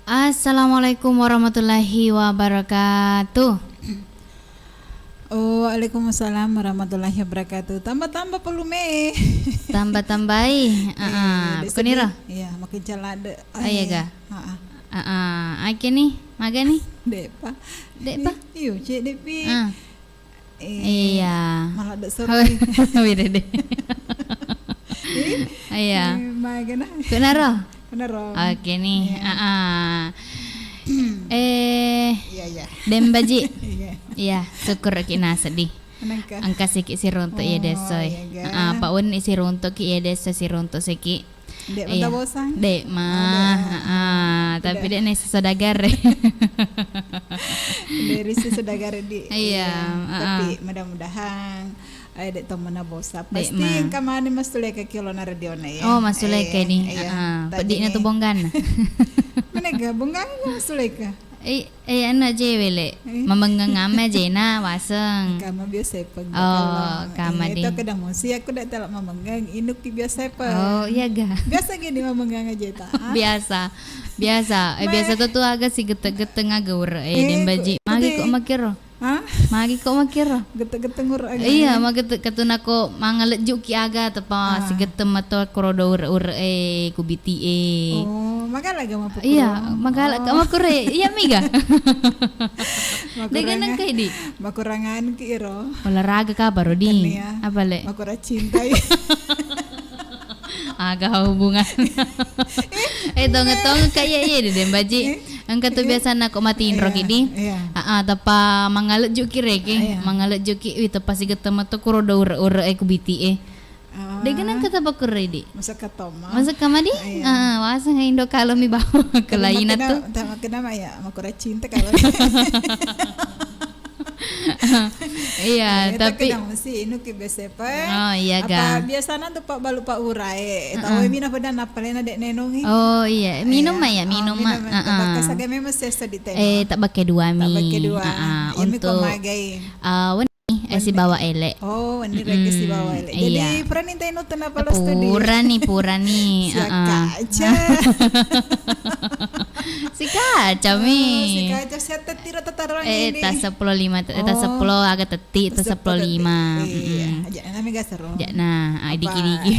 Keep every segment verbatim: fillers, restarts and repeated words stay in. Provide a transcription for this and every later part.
Assalamualaikum warahmatullahi wabarakatuh. Oh, waalaikumsalam warahmatullahi wabarakatuh. Tambah-tambah volume. Tambah-tambai. Heeh, bukan sedih. Iya, makin calade. Ah, iya ga? Heeh. Heeh. Ake nih, maga nih? Depa. Depa? Iyo, cek depi. Ah. Eh, iya. Malah ada seru nih. Beda deh. Iya. Eh, magana. Kunaro? Kunaro. Oke nih. Iya. Ah, ah. Eh, iya, iya. Dembaji. Iya. Iya, syukur ki na sedih. Engka siki siruntuk iya desoi. Iya, ah, Pak Uni siruntuk ki iya desoi siruntuk siki. Dek mata bosang? Dek ma. Tapi dek ne sesodagare. Dari sesodagare di. Iya, tapi mudah-mudahan eh dek tomana bosa. Pasti engka mani massuleka kilo na radio na ya. Oh, massuleka ni. Pedina tu bonggan. Mana ga bonggan massuleka? Eh, eh, anu aja wele. Mamengeng ame aja na waseng. Kama biasa peng. Oh, kama di. Itu kada musi aku dak telak mamengeng, inuki biasa peng. Oh, iya ga? Biasa gini mamengeng aja ta. Biasa. Biasa. Eh, biasa tu tu aga si gete-gete ngaga ure. Eh, dembaji. Magi kok makiro? Hah? Magi kok makiro? Gete-gete ngure aga. Iya, magete ketuna ko mangalejju ki aga tepa si gete mato korodo ure-ure eh kubiti eh. Oh, magala ga mapu. Iya, magala ka makure. Iya miga. Dega nengka idi. Makurangan ki iro. Olahraga ka baru di. Apa le? Makurang cinta. Aga hubungan. Eh, tong-tong ka iya iya di dembaji. Engka tu biasa nako matinro ki di. Iya. Heeh, tapa mangalejju ki reke. Mangalejju ki wi tepa si gete mato korodo ure-ure eh kubiti eh. Dega nengka tapa kure di. Masa katoma. Masa kama di? Heeh, waseng indo kalo mi bawa kelaina tu. Tama kena ma ya, makura cinta kalo. Iya, tapi kadang mesti inuki biasa pa. Oh, iya ga. Apa biasana tu pak balu pak urai. Tahu mina pada napalena dek nenongi. Oh iya, minum ma ya, minum ma. Heeh. Bakas aga memang sesto di teno. Eh, tak pakai dua mi. Tak pakai dua. Heeh, untuk magai. Eh, sibawa elek. Oh, ini rege sibawa elek. Jadi purani teno tu napalo studi. Purani, purani. Siakaca. Sikaca mi. Sikaca siatta tiro tataruang ini. Eh, tas sepuluh lima, tas sepuluh aga tetti, tas sepuluh lima. Iya, aja nami ga seru. Aja na, ah, diki-diki.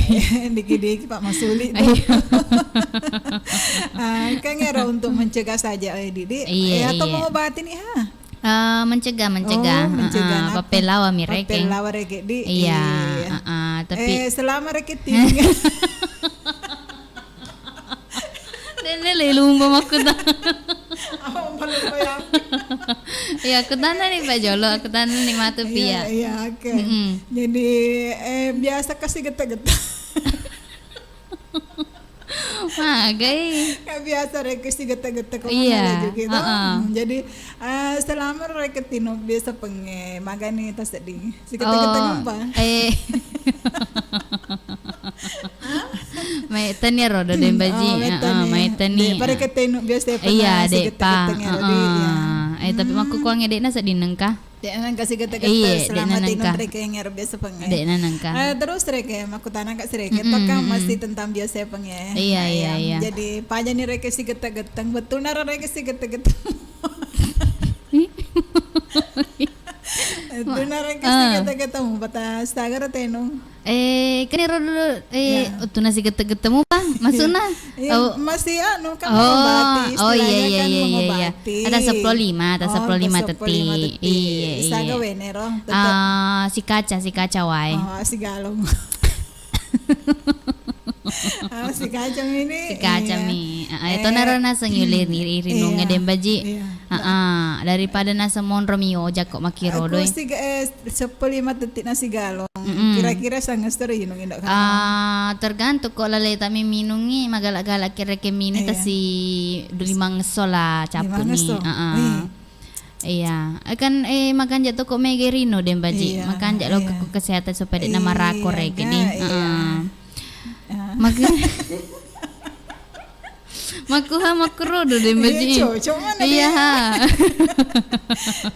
Diki-diki Pak Masuli tu. Ah, kan era untuk mencegah saja, eh, Didi. Iya, atau mengobati nih, ha? Eh, mencegah, mencegah. Oh, mencegah. Heeh, napa? Pappellawa mi rekeng. Pappellawa reke di. Iya, heeh, tapi eh, selama reke tinggal. Dene le lumba makkutana. Apa malu koyang? Iya, aku tanya nih Pak Jolo, aku tanya nih matu pia. Iya, oke. Jadi eh, biasa kasih gete-gete. Magai. Kan biasa reke si gete-gete ko. Iya, gitu. Heeh. Jadi eh, selama reke tino biasa penge magani taseddi. Si gete-gete ngumpa. Eh. Mai tania rodo dembaji. Heeh, mai tania. Pare ke tino biasa penge. Iya, de pa. Heeh. Eh, tapi makku kuang de na seddi nengka. Dek nengka si gete-gete selama tino reke ngero biasa penge. Dek nengka. Eh, terus reke makkutana ka si reke toka masih tentang biasa penge. Iya, iya, iya. Jadi paja ni reke si gete-gete, betul naro reke si gete-gete. Betul naro reke si gete-gete mu bata stagar teno. Eh, kan ero dulu, eh, tuna si gete-getemu pa, maksudna? Iya, masih anu kan mengobati, istilahnya kan mengobati. Ada sepuluh lima, ada sepuluh lima tetti. Iya, iya. Saga wenero, tetap. Ah, si kaca, si kaca wae. Oh, si galung. Ah, si kaca mi ini. Si kaca mi. Ah, itu naro naseng yuli ri nunge dembaji. Iya. Heeh, daripada naseng monro mi oja ko makkiro doi. Aku si eh, sepuluh lima tetti nasi galung. Kira-kira sangesso ri inung indo kama? Ah, tergantung ko laleta mi minungi magala-gala kira-kira mini tasi lima ngesso la capu ni. Heeh. Iya, kan eh makanja to ko mega rino dembaji. Makanja lo ke kesehatan supaya de na marako rege ni. Heeh. Maka Makuha makkurodo dembaji. Iya, cocok mana. Iya, ha.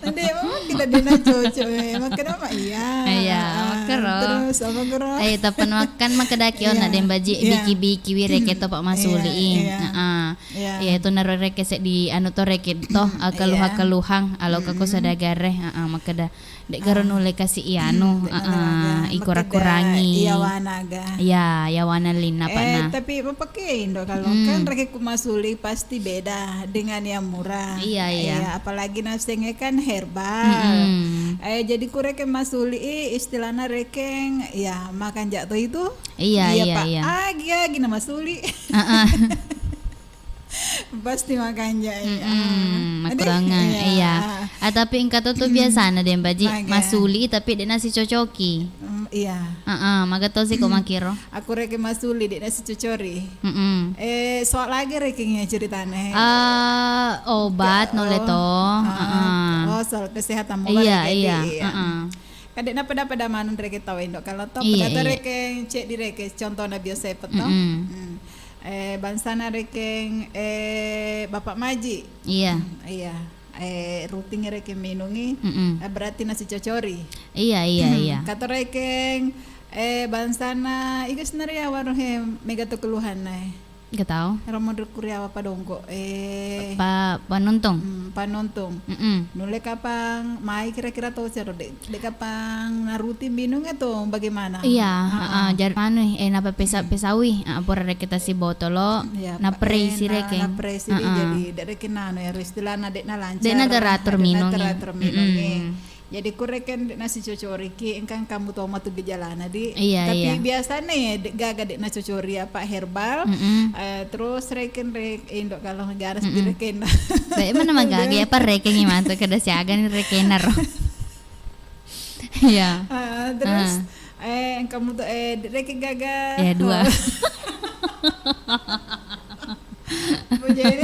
Nanti mama kita dena cocok, eh. Makan apa? Iya. Iya, makkero. Terus apa kero? Eh, tapan makan makedaki ona dembaji biki-biki wireke to Pak Masuli. Heeh. Iya. Iya, itu naro rekeng seddi anu to rekeng to, eh, iya, keluhan-keluhan, alo kako, mm-mm, sadagare, heeh, makkeda, "De'garo, ah, nulle kasi i anu, mm, de' heeh, naraga. Ikura-kurangi." Makkeda, yawana ga. Iya, yawana linna, eh, Pak, nah. Tapi mapakke Indo kalau, mm, kan rekeng ku masuli pasti beda dengan yang murah. Iya, iya. Iya, apalagi nasengnge kan herbal. Mm-mm. Eh, jadi ku rekeng masuli i istilahna rekeng, ya, makan jak to itu. Iya, iya, iya, Pak. Iya. Agi-agi na masuli. Heeh. Pasti makanja, iya. Mm-mm, ah, makurangeng, iya. Ah, tapi engka to tu biasana, Deng Baji, masuli tapi de'na sicocoki. Mm, iya. Heeh, maga to si ko makkiro. Aku rekeng masuli de'na sicocori. Mm-mm. Eh, soal lagi rekeng ya ceritana, he. Ah, obat nulle to. Heeh. Oh, soal kesehatan mobile. Iya, iya. Heeh. Kan de'na pada-pada maneng rekeng tau Indo. Kalau to pada to rekeng ceddi rekeng contohna biasa eppa to. Mm-mm. Mm. Eh, bangsana rekeng, eh, Bapak Maji. Iya. Hmm, iya. Eh, ruting rekeng minungi, mm-mm, eh, berarti nasi cocori. Iya, iya, iya. Kato rekeng, eh, bangsana, iga senaria warung he mega to keluhanna, eh. Gak tahu. Romo Kuriawa Padongko, eh. Pa-, Panuntung. Hmm, Panuntung. Mm-mm. Nulle kapang mai kira-kira to cero de'. De'ka pang naruti minung atau bagaimana? Iya, heeh, jar-, anu, eh, napa pesa-, pesawi, heeh, pura rekeng tasi botolo, iya, naprei si rekeng. Naprei si, heeh, jadi de' rekeng anu ya, istilahna de'na lancar. De'na teratur minung. De'na teratur minung, eh. Mm-mm. Jadi ku rekeng de'na sicocoriki, engka kamu to matu gejalana di. Iya, iya. Tapi biasanya de' gaga de'na cocori apa herbal. Mm-mm. Eh, terus rekeng rek-, Indo kalau negara seddi rekeng. Tapi mana magaga ya, apa rekeng mantu kada siaga ni rekeng naro. Iya. Ah, terus, eh, kamu tuh, eh, rekeng gaga. Ya, dua. Jadi,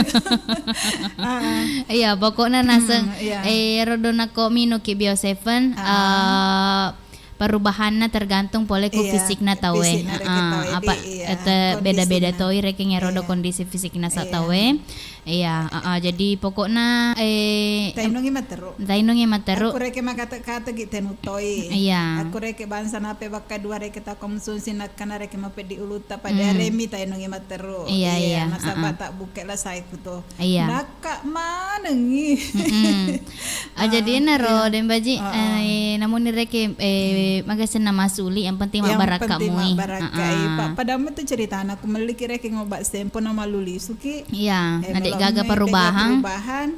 ah. Iya, pokokna naseng, hmm, iya, eh, rodo nako minuki Bio Seven, ah, eh, perubahanna tergantung pole ku, iya, fisikna tauwe. Fisikna rekeng tauwe, apa, di, iya, ete, beda-beda kondisina. Toi rekeng erodo, iya, kondisi fisikna sa tauwe. Iya, heeh, jadi pokokna, eh, tainungi matteru. Tainungi matteru. Aku rekeng makate-kate gi tenu toi. Iya. Aku rekeng bangsa nape bakka dua rekeng ta konsumsi nakkana rekeng mapeddi ulutta pada remi tainungi matteru. Iya, iya, nasaba tak buke la saiku to. Iya. Nakka manengi. Mm-mm. Ah, jadi enaro, iya, Deng Baji, eh, namuni rekeng, eh, magasenna masuli, yang penting mabbarakka mui. Yang penting mabbarakka, iya. Pa-, pada mu tu ceritana, ku melliki rekeng obat sempo na malu lisuki. Iya, eh, na de' gaga perubahan.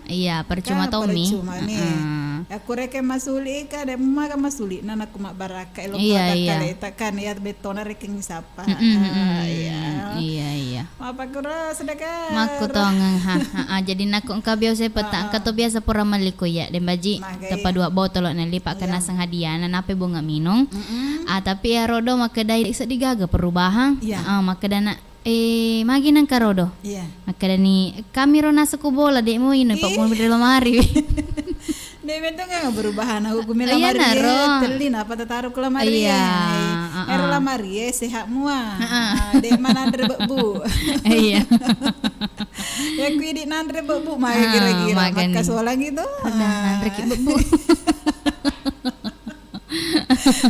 Iya, percuma to mi. Percuma mi. Heeh. Aku rekeng masuli ka, de' maga masuli na nakku mabbarakka, elo, iya, iya, kaleta kan, iya, betona rekeng sapa. Mm-mm, ah, mm-mm. Iya. Iya, iya. Mapakkuro sedekah. Makkutongeng, ha. Heeh, jadi nakku engka biasa peta, engka to biasa pura melli ko iya, Deng Baji. Magai. Teppa dua botolo nelli, pa, iya, kenaseng hadiah na nape bunga minung. Mm-mm. Ah, tapi iya rodo makkedai seddi gaga perubahan. Iya. Ah, makkedana, eh, magi nengka rodo? Iya. Makkedani, kami ro naseng ku bola, de' mo inung, pa mo di lemari. De' metto ga berubah, aku gumi lamari e, telli napa tataru ku lamari e. Iya, heeh. Ero lamari e sehat mua. Heeh. Ah, de' mananre bebbu. Iya. Ya ku idi nanre bebbu, maka kira-kira makka solang itu. Udah, nanre ki bebbu.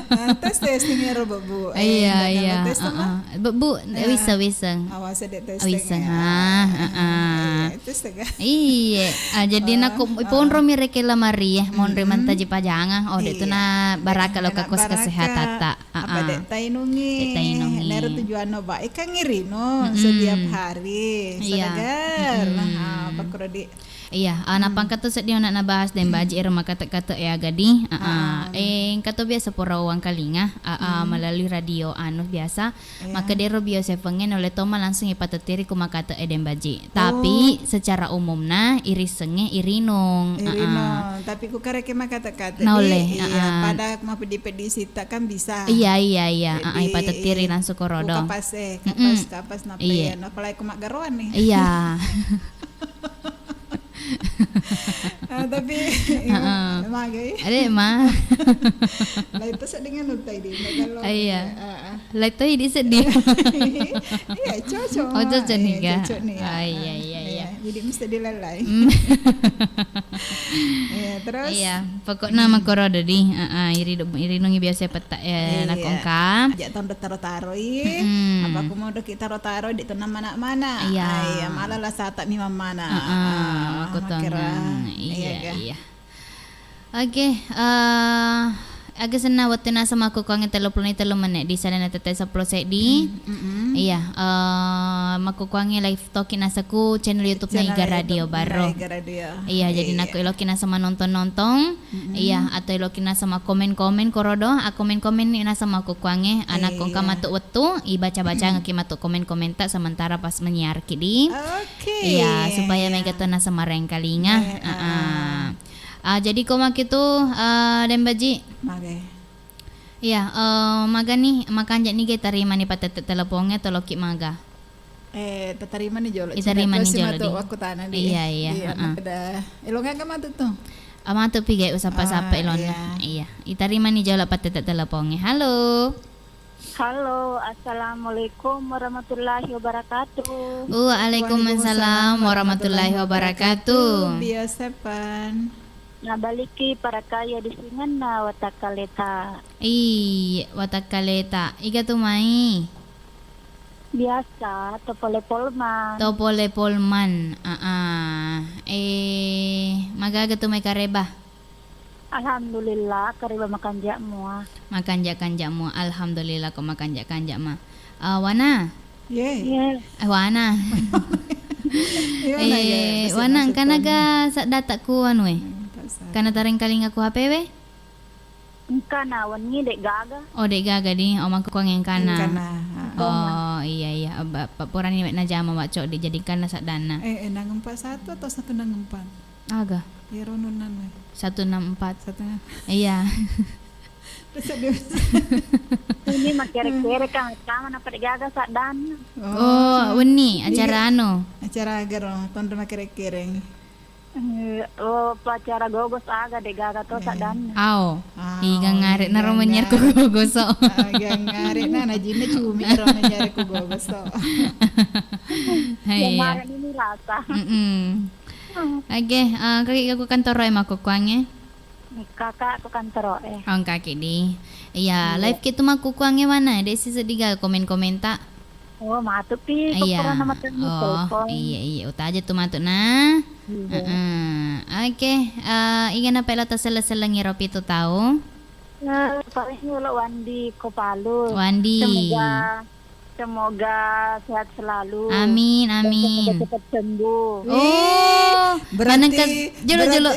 Ah, tes testing ero bebbu. Eh, iya, iya, tes, heeh. Bebbu, eh, wiseng, wiseng. Awase de' testing. Wiseng, ha, heeh. Iya, tes tega. Iya, ah, jadi nakku iponro mi rekeng lamari e, monro mantaji pajangan. Oh, de' tu na baraka lo ka kos kesehatan ta. Apa de' tainungi? De' tainungi. Nero tujuan no baik kan ngirino setiap hari. Iya. Sadar. Nah, apa kuro di Iya, ah, nappa engka to seddi onna nabahas Deng Baji ero makate-kate e aga di. Ah, ah. Eh, engka to biasa pura uwangkalinga, ah, ah, melalui radio anu biasa. Iya. Makkeda ero Bio Seven e nulle to ma langsung ipatettiri ku makate e Deng Baji. Tapi secara umumna irisengnge irinung. Irinung. Ah, ah. Tapi ku kareke makate-kate di, naulle, iya, ah, ah, pada mapeddi-peddi sitta kan bisa. Iya, iya, iya. Ah, ah, ipatettiri langsung ko rodo. Ku kapas e, kapas, kapas napa iya, apalagi ku maggaroan nih. Iya. Ah, tapi magai. Ade ma. Lai to seddi nganu tai di, kalau, iya. Ah, ah. Lai to idi seddi. Iya, cocok. Oh, cocok nih, iya, ga? Cocok nih, ya. Ah, iya, iya, iya. Jadi mesti dilalai. Hmm. Iya, terus? Iya, pokokna makkoro dodi, heeh, iri do-, irinungi biasa petta, eh, iya, nakongka. Aja' tonro taro-taroi. Mm-mm. Apa' ku modo ki taro-taroi, di' tonna mana-mana. Iya. Ah, iya, malah lah sata' mi mamana. Heeh, ah, makkotongeng. Iya, iya. Oke, eh, aga senna wettu naseng makkukkuangnge tellu puloni tellu menit di salena tette seppulo seddi. Mm-mm. Iya, eh, makkukkuangnge live toki naseng ku channel YouTube-na Iga Radio Barro. Iga Radio. Iya, jadi nakko eloki naseng manonton-nonton, mm-mm, iya, atau eloki naseng makkomen-komen korodo, akkomen-komen ni naseng makkukkuangnge, anakko engka matu wettu, ibaca-bacangki matu komen-komenta sementara pas menyiarki di. Oke. Iya, supaya mega to naseng marengkalinga. Eh, heeh. Ah, jadi ko makitu, eh, Dembaji. Mage. Iya, eh, magani, makanja' niga itarimani pattette telepongnge atau loki maga? Eh, tatarimani jolo. Itarimani jolo, di. Wakkutana di. Iya, iya, heeh. Makkeda, elong aga matu tu? Ah, matu pi ga usapa-sapa elonna. Iya. Itarimani jolo pattette telepongnge. Halo. Halo, assalamualaikum warahmatullahi wabarakatuh. Waalaikumsalam warahmatullahi wabarakatuh. Biasa pan. Nabaliki parakaya di singenna watakkaleta. Ih, watakkaleta. Iga tu mai? Biasa, to pole polman. To pole polman. Aa. Eh, magaga tu mai kareba? Alhamdulillah, kareba makanja' mua. Makanja'-kanja' mua. Alhamdulillah ko makanja'-kanja' ma. Ah, Wana? Ye. Ye. Eh, Wana. Iya, Wana, eh, Wana, engkana ga saddata ku anu e? Hmm, tak salah. Kana tarengkalinga ku H P we? Engkana, wenni de' gaga. Oh, de' gaga di. Oh, makkukkuang engkana. Engkana, ha. Oh, iya, iya. Ba-, pa-, purani najama wa coddi, jadi engkana saddanna. Eh, enam empat satu atau satu enam empat? Aga? Iyaro nonnang we. Satu enam empat. Satu enam. Iya. Terus dia ini makkere-kere kan, sama na pada gaga saddanna. Oh, wenni acara anu. Acara aga ro, tonro makkere-kere. Eh, oh, upacara gogos aga de' gaga to saddanna. Ao. Ao, iga ngare' naro menyer ko gogoso. Ah, iga ngare' na, na jinna cumi ro menyer ko gogoso. Iya. Kemarin ini rasa. Mm-mm. Oke, eh, kaki aku kantoro e makkukkuangnge. Kakak, aku kantoro e. Oh, kaki di. Iya, live ki tu makkukkuangnge Wana, de' si seddi ga komen-komenta. Oh, matu pi, iya. Iya. Iya, iya. Utaja tu matu na. Iya. Heeh. Oke, eh, iga na pelo taselleng-sellengi ro pitu tau? Eh, paling dulu Wandi ko Palu. Wandi. Semoga Semoga sehat selalu. Amin, amin. Dan semoga cepat sembuh. Oh, berarti, manengka, jolo, jolo.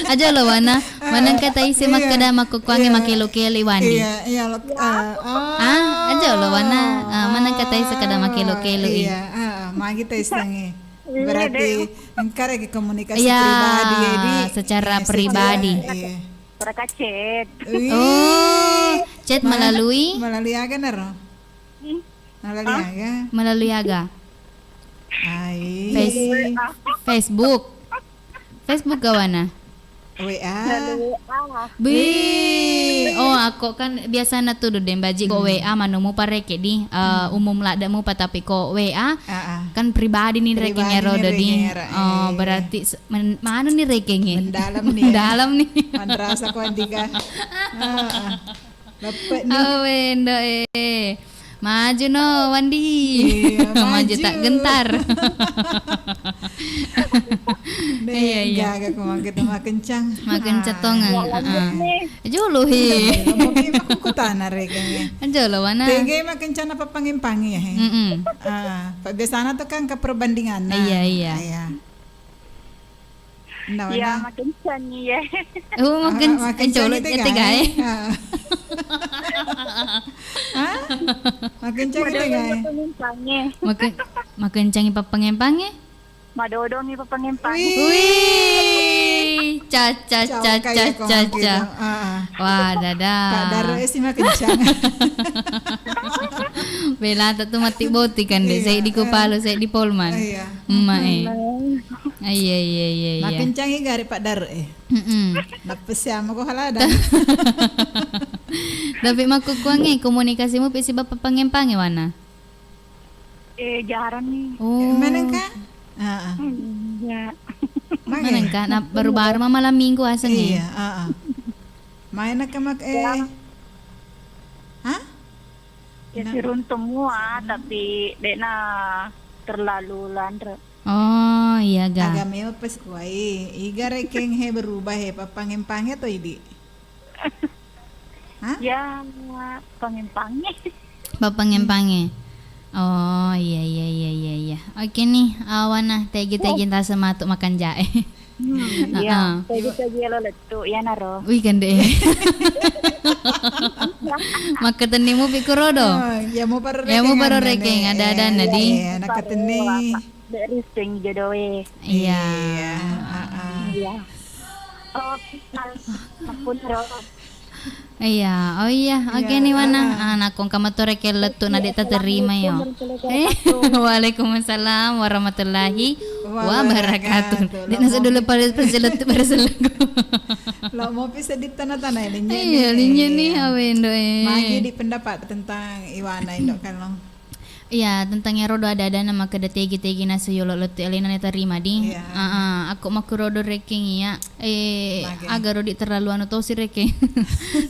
Aja lo, Wana. Manengka taise makkeda makkukkuangnge makelo-kelo, Wandi. Iya, iya, lo, ah, ah, aja lo, Wana. Ah, manengka taise kada makelo-kelo, iya, ah, magi taisengnge. Iya, berarti engka regi komunikasi pribadi, jadi secara pribadi. Iya. Mereka chat. Wih. Oh, chat melalui? Melalui aga naro? Hmm. Melalui aga? Melalui aga? Ai. Face-, Facebook. Facebook ga Wana? W A. Melalui W A. Bi. Oh, ako kan biasana tu dudeng baji ko W A manu mupa reke di, eh, umum ladde mupa, tapi ko W A kan pribadi ni rekeng ero dodi. Oh, berarti se-, men-, manu ni rekeng e? Mendalam ni. Mendalam ni. Manrasa ko andika. Heeh. Leppe' ni. Awe, ndo e. Maju no, Wandi. Iya, maju, maju tak gentar. Iya, iya. Gaga ko mangke to makencang. Makencang tongeng. Heeh. Jolo he. Mungkin aku kutana rekeng e. Jolo Wana. Tege makencang apa pangin-pangin ya he. Mm-mm. Ah, pa biasana to kan ke perbandingan. Iya, iya. Iya. Iya, makencang iya. Oh, makencang. Makencang itu gae. Hah? Makencang itu gae. Makencang pappangeng-pange. Madodongi pappangeng-pange. Wih, caca, caca, caca. Wah, dada. Pak Daro e si makencang. Bela tu mati boti kan de. Saya di Kupalu, saya di Polman. Iya. Emma e. Iya, iya, iya, iya. Makencangi gare Pak Daro e. Mm-mm. Nappesiamo ko halada. Tapi makkukkuangnge komunikasimu pesi bapa pangeng-pange Wana? Eh, jarang ni. Oh. Mana ka? Heeh. Iya. Mage. Manengka, na baru-baru ma malam minggu aseng, eh. Iya, heeh. Main ke mak-, eh. Hah? Ya, siruntu mua, tapi de'na terlalu lanre. Oh, iya ga. Aga mewa pas kuai, iga rekeng he berubah he, pappangeng-pange to idi. Hah? Ya, pangeng-pange. Bapange-pange. Oh, iya, iya, iya, iya, iya. Oke nih, Awana, tegi-tegi tase matu makan jae. Hmm, iya. Heeh. Tegi-tegi lo lettu, ya naro. Wih, kan deh. Makketenni mupi kurodo. Oh, ya mau paro rekeng. Ya mau paro rekeng, ada-ada nadi. Iya, iya, nakketenni. De' risseng jodoe. Iya. Iya, heeh. Iya. Oh, mappun ro. Iya, oh iya, oke nih, Wana. Ah, nakko engka mato rekeng lettu na de' taterima yo. Eh, waalaikumsalam warahmatullahi wabarakatuh. De' naseddulu pada pese lettu pada selengku. Lo mau pise di tanah-tanah ini. Iya, linya nih, awendo, eh. Magi di pendapat tentang Iwana, Indo, kalau Iya, tentang ero do ada-adana makkeda tegi-tegi naseng yolo lettu alena natarima di. Iya. Aa, akko makkurodo rekeng iya, eh, aga rodi terlalu anu tosi rekeng.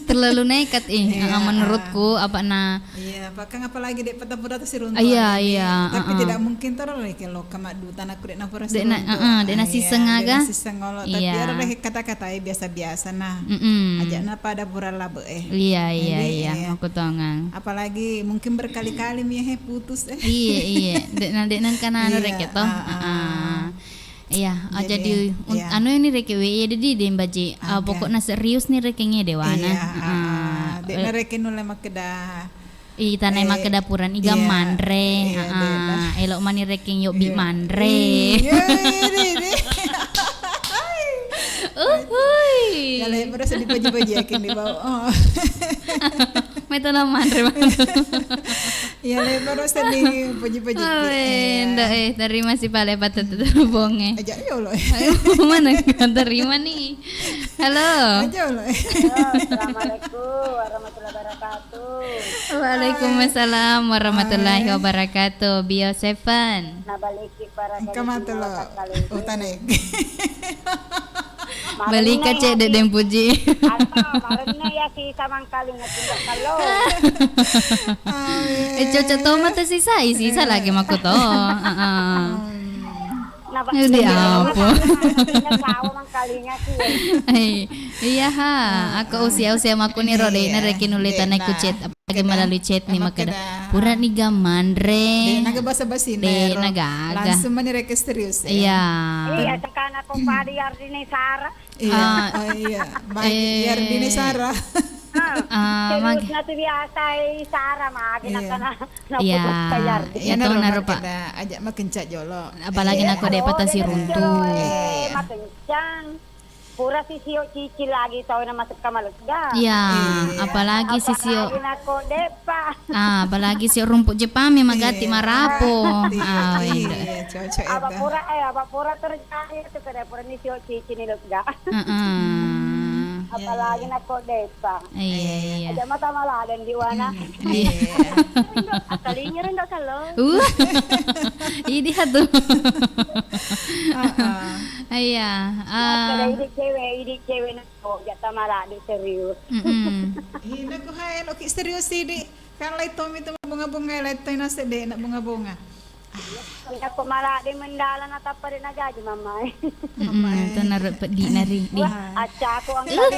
Terlalu nekat, eh. Iya, aa, menurutku, apa na. Iya, bahkan apalagi dek patapura tosi runtu. Iya, iya, tapi tidak mungkin toro rekeng lo kamaddu tanakku dek napura siruntu. Dek na, aa, dek nasiseng aga. Dek nasiseng olo, tapi ero rekeng kata-kata, eh, biasa-biasa nah. Mm-mm. Aja na pada pura labe, eh. Iya, iya, iya, makkutongang. Apalagi mungkin berkali-kali mi he putus, eh. Iya, iya. Dek na, dek nengka na anu rekeng to. Heeh. Iya, jadi, anu ini rekeng we, iya, jadi deh, Baji. Ah, pokoknya serius nih rekengnya dewana. Iya, heeh. Dek na rekeng nulle makkeda. Ih, tanai makkeda purani iga manre. Heeh. Elo mani rekeng yobbi manre. Iya, iya, iya. Uhuy. Ya, le, baru sedih puji-puji yakin di bawah. Oh. Mai tolong manre, Bang. Ya, le, baru sedih puji-puji. Oh, eh, ndak, eh, terima kasih pale patut telepon, eh. Aja ya Allah. Ayo, mana kau terima nih? Halo. Aja Allah. Halo, assalamualaikum warahmatullahi wabarakatuh. Waalaikumsalam warahmatullahi wabarakatuh. Bio Seven. Nabaliki para. Engka matu lo utane. Balika cek dek deng puji. Atau marenna ya si samangkaling ngetindak kalo. Eh, cocok to mata sisa, sisa lagi makku to. Heeh. Jadi apa? Iya ha, aku usia-usia makku ni ro dek na rekeng nulle tanai ku chat. Lagi melalui chat nih, makkeda pura niga manre. Dek naga basa-basi, dek naga aga. Langsung mani rekeng serius, ya. Iya. Iya, tekan aku padi Yardini Sara. Iya, oh iya. Bagi Yardini Sara. Ah, serius na tu biasa, eh, Sara magi nakana. Iya, iya, tona rupa. Aja makencang jolo. Apalagi nako dek patasi runtu. Makencang. Pura si sio cici lagi tau na masekka malegga. Iya, apalagi si sio. Apalagi nako deppa. Ah, apalagi sio rumpu Jepang memang gati marapo. Ah, iya, cocok. Apa pura, eh, apa pura terjadi itu kada pura ni sio cici ni lega. Heeh. Apalagi nako deppa. Iya, iya. Aja mata maladeng di wana. Iya. Atalinya rendo kalo. Uh. Idi hatu. Heeh. Iya, ah. Kada idi cewek, idi cewek nako jata maladde serius. Mm-mm. Ina ko hai lo ki serius sidi. Kan lai tomi tu bunga-bunga, lai toi na sedde na bunga-bunga. Iya, ko maladde mendala na tappa de na jaji mamae. Mm-mm, mamae. Itu naru peddi nari di. Wah, accaku angkat.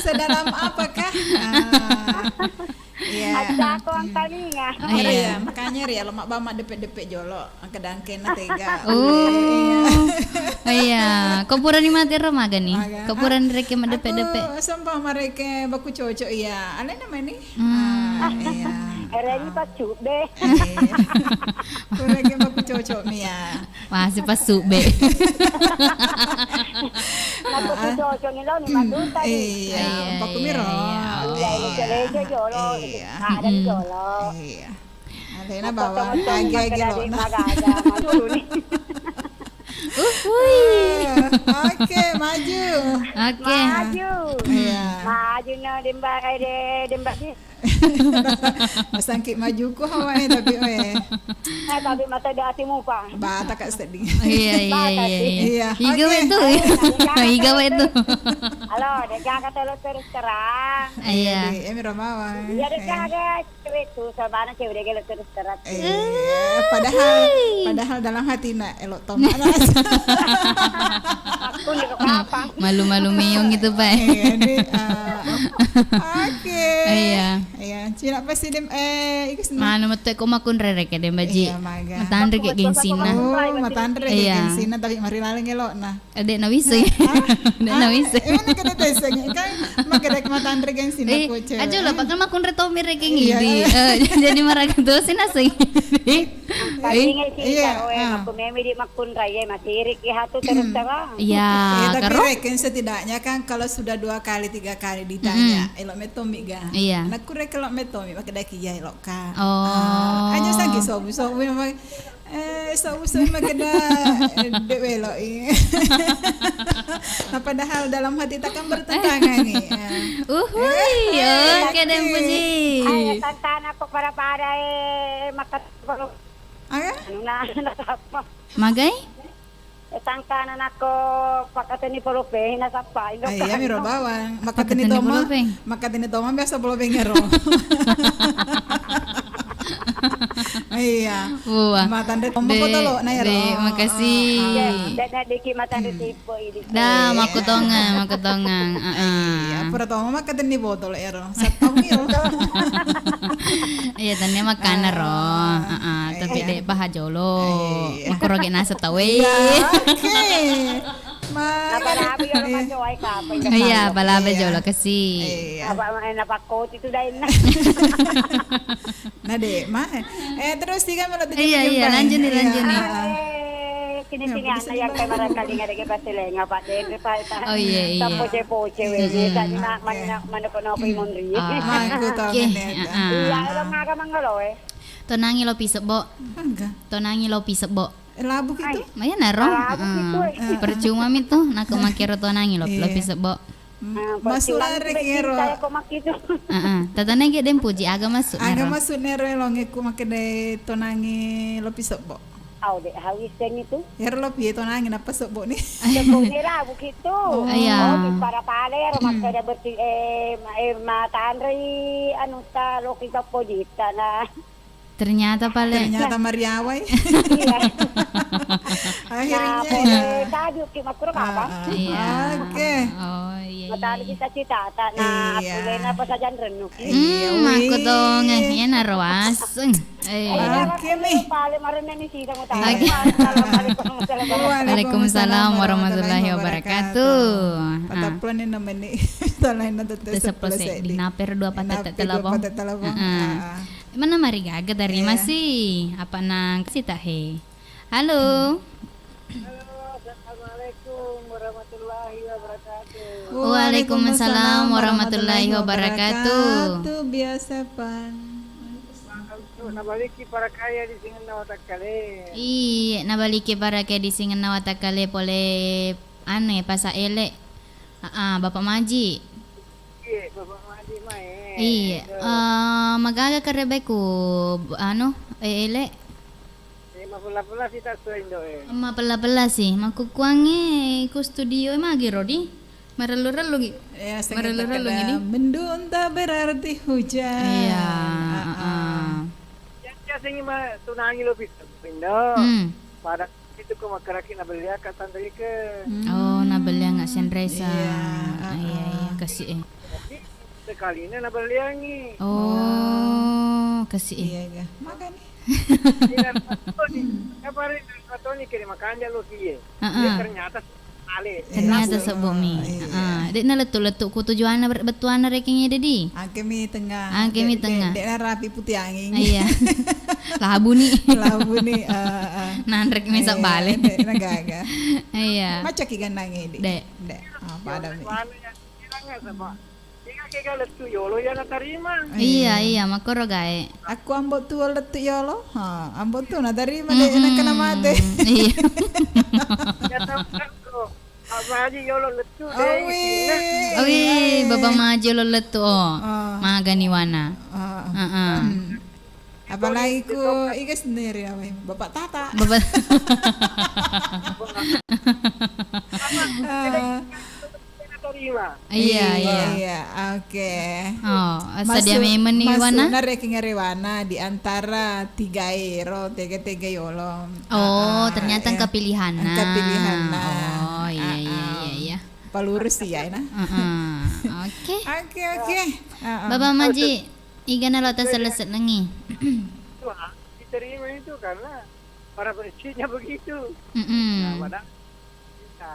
Sedalam apakah? Ah. Iya. Accaku angkalinga. Iya, makanya ri lo mabbama depe-depe jolo. Angka dangkena tega. Oh. Iya. Ko purani mate ro magani? Ko purani rekeng madepe-depe. Aku sempa mareke baku cocok iya. Alena mani? Hmm. Ah, iya. Ereni pacube. Iya. Purani baku cocok mi ya. Masih pasube. Baku cocok ni lo ni maduta ni. Iya, baku miro. Iya, ini celejo jolo. Iya. Ada jolo. Iya. Alena bawang lagi lagi lo. Uhui. Oke, maju. Oke. Maju. Iya. Maju no demba, eh, de-, demba. Masangki majuku hawae tapi we. Eh, tapi mata di ati mupa. Bata kak sedih. Iya, iya, iya, iya. Iya, iga oke. Itu. Ayo, nah, iga itu. Halo, dek jaga tolo terus terang. Iya. Iya, di Emi Romawan. Iya, dek jaga cewek itu, sabana cewek dek terus terang. Iya, padahal, padahal dalam hati nak elok toma. Aku nih kok apa? Malu-malu meong gitu, Pak. Iya, di, eh, oke. Iya. Iya, cina pasti dem, eh, iku seneng. Manu metu ko makunrere ke dem baji. Iya, maga. Matanre ke gensina. Oh, matanre ke gensina, tapi mari laleng elok nah. Dek nawise. Dek nawise. Emang kena teseng kan? Maka dek matanre gensina. Eh, aja lah, bahkan makunre tomi reke ngidi. Eh, jadi maraga dosi naseng. Paling sih, iya, karo, eh, ah. Makku memi di makkunrai, eh, masiriki hatu terus terang. Iya, eh, tapi karo? Reken setidaknya kan kalau sudah dua kali, tiga kali ditanya, mm-mm. Elok metomi ga? Iya. Anakku rek elok metomi, maka daki ya elok ka. Oh. Ah, aja sagi sobu-sobu memang, eh, sobu-sobu makeda, eh, dek elok, iya. Nah, padahal dalam hati tak kan bertentangan nih. Ya. Uhui, eh, oke, eh, dan puji. Ayo, tantana kok pada-pada, eh, makan. Aga? Anu na, nasappa. Magai? Eh, tangkana nakko pakateni polopeng, nasappa. Indo. Ah, iya, kan. Miro bawang. Makateni toma, makateni toma biasa polopeng ero. Iya. Wah. Matanre toma potolo, na ero. De, makasih. Iya, dek, dek, deki matanre tipe ini. Dah, makkutongang, makkutongang. Heeh. Iya, pura toma makateni botol ero. Sattong iro. Iya, tania makkana ro. Heeh, tapi iya. Dek paha jolo. Iya. Makkuro ge nasa tau e. Iya, oke. Mari. Iya, balabe jolo kasi. Iya. Apa main apa koti tu dainna. Nah, dek, mah. Eh, terus tiga menit. Iya, iya, lanjut nih, lanjut nih. Kini-kini anak yang kayak mereka dengar lagi pasti lenga, Pak. Dengar, Pak. Oh, iya, iya. Poce-poce, weh. Tadi nak mana, mana kau nopo imun ri. Ah, aku tahu. Iya, lo maga manggalo, eh. Tonangi lopi sebbo. Maga. Tonangi lopi sebbo. Eh, labu gitu. Maya naro. Labu gitu, eh. Percuma mi tu, nak makero tonangi lopi sebbo. Masuk lari kero. Heeh. Tatane ge dem puji aga masuk. Aga masuk nero elonge ku makede tonangi lopi sebbo. Au de hawi seng itu. Ero lopi tonangi napa sebbo ni. Sebbo ni labu gitu. Oh. Iya. Oh, para pale ro makede berti, eh, ma-, eh, matanrei anu ta loki toppo jita na. Ternyata pale. Ternyata mariawai. Iya. Akhirnya nah, ya. Tajuk ki makuro apa? Iya. Oke. Oh, iya. Matali cita-cita tak na apulena apa saja rennu. Iya. Hmm, aku dong, iya na roaseng. Eh. Oke mi. Pale marene ni sida mau tanya. Assalamualaikum. Waalaikumsalam warahmatullahi wabarakatuh. Patappulo ni nameni. Talaina tette seppulo seddi. Naper dua patette telepon. Mana marigaga dari masih apa nang kasih tahe. Halo. Halo, assalamualaikum warahmatullahi wabarakatuh. Waalaikumsalam warahmatullahi wabarakatuh. Biasa pan. Nabaliki parakaya di singenna watakkale. Iya, nabaliki parakaya di singenna watakkale pole anu ya pasa ele. Aa, Bapak Maji. Iya, Bapak Maji mae. Iya, eh, magaga karebeku, anu, e-, ele? Eh, mapella-pella si tak so Indo, eh. Mapella-pella si, makkukkuangnge ku studio e magi rodi? Marellu-rellu gi? Iya, marellu-rellu gi di? Mendung tak berarti hujan. Iya, heeh. Yang biasanya mah tunangi lo bisa Indo. Hmm. Pada itu ko makkaraki nabelliaka tanrike. Oh, nabellianga senresa. Iya, iya, iya, kasi e. Tapi sekalina nabelliangi. Oh, kasi e. Iya, iya. Makanya. Iya, patoni. Kapare patoni kiri makanja lo kiye. Heeh. Ternyata ale. Ternyata sebbo mi. Iya. Heeh. Dek nalettu-lettu ku tujuanna ber-, bettuanna rekeng ede di. Angke mi tengah. Angke mi tengah. Dek, dek narapi putih angin. Iya. Labu ni. Labu ni, eh, eh. Nanrek mi sabale. Dek nagaga. Iya. Macaki gannang ede. Dek. Dek. Apa ada mi? Kira-kira lettu yolo ya natarima. Iya, iya, makkoro gae. Aku ambo tuo lettu yolo. Ha, ambo tuo natarima de nakana mate. Iya. Ya tahu kan ko. Apa aja yolo lettu de. Awi. Awi, Baba Maji yolo lettu, oh. Magani wana. Heeh. Hmm. Apalagi ku iga sendiri, apa ya? Bapak Tata. Bapak. Eh, Terima. Iya, iya. Iya, oke. Oh, sadia memeng ni Wana? Masuk na ranking ri Wana di antara tiga ero, tega-tega yolo. Oh, ah, ternyata engka pilihanna. Engka pilihanna. Oh, iya, iya, iya, iya. Palurus iya, nah. Heeh. Oke. Oke, oke. Heeh. Bapak Maji, iga nalo taselessenengi? Wah, diterima itu karena para kondisinya begitu. Mm-mm. Nah, padahal kita.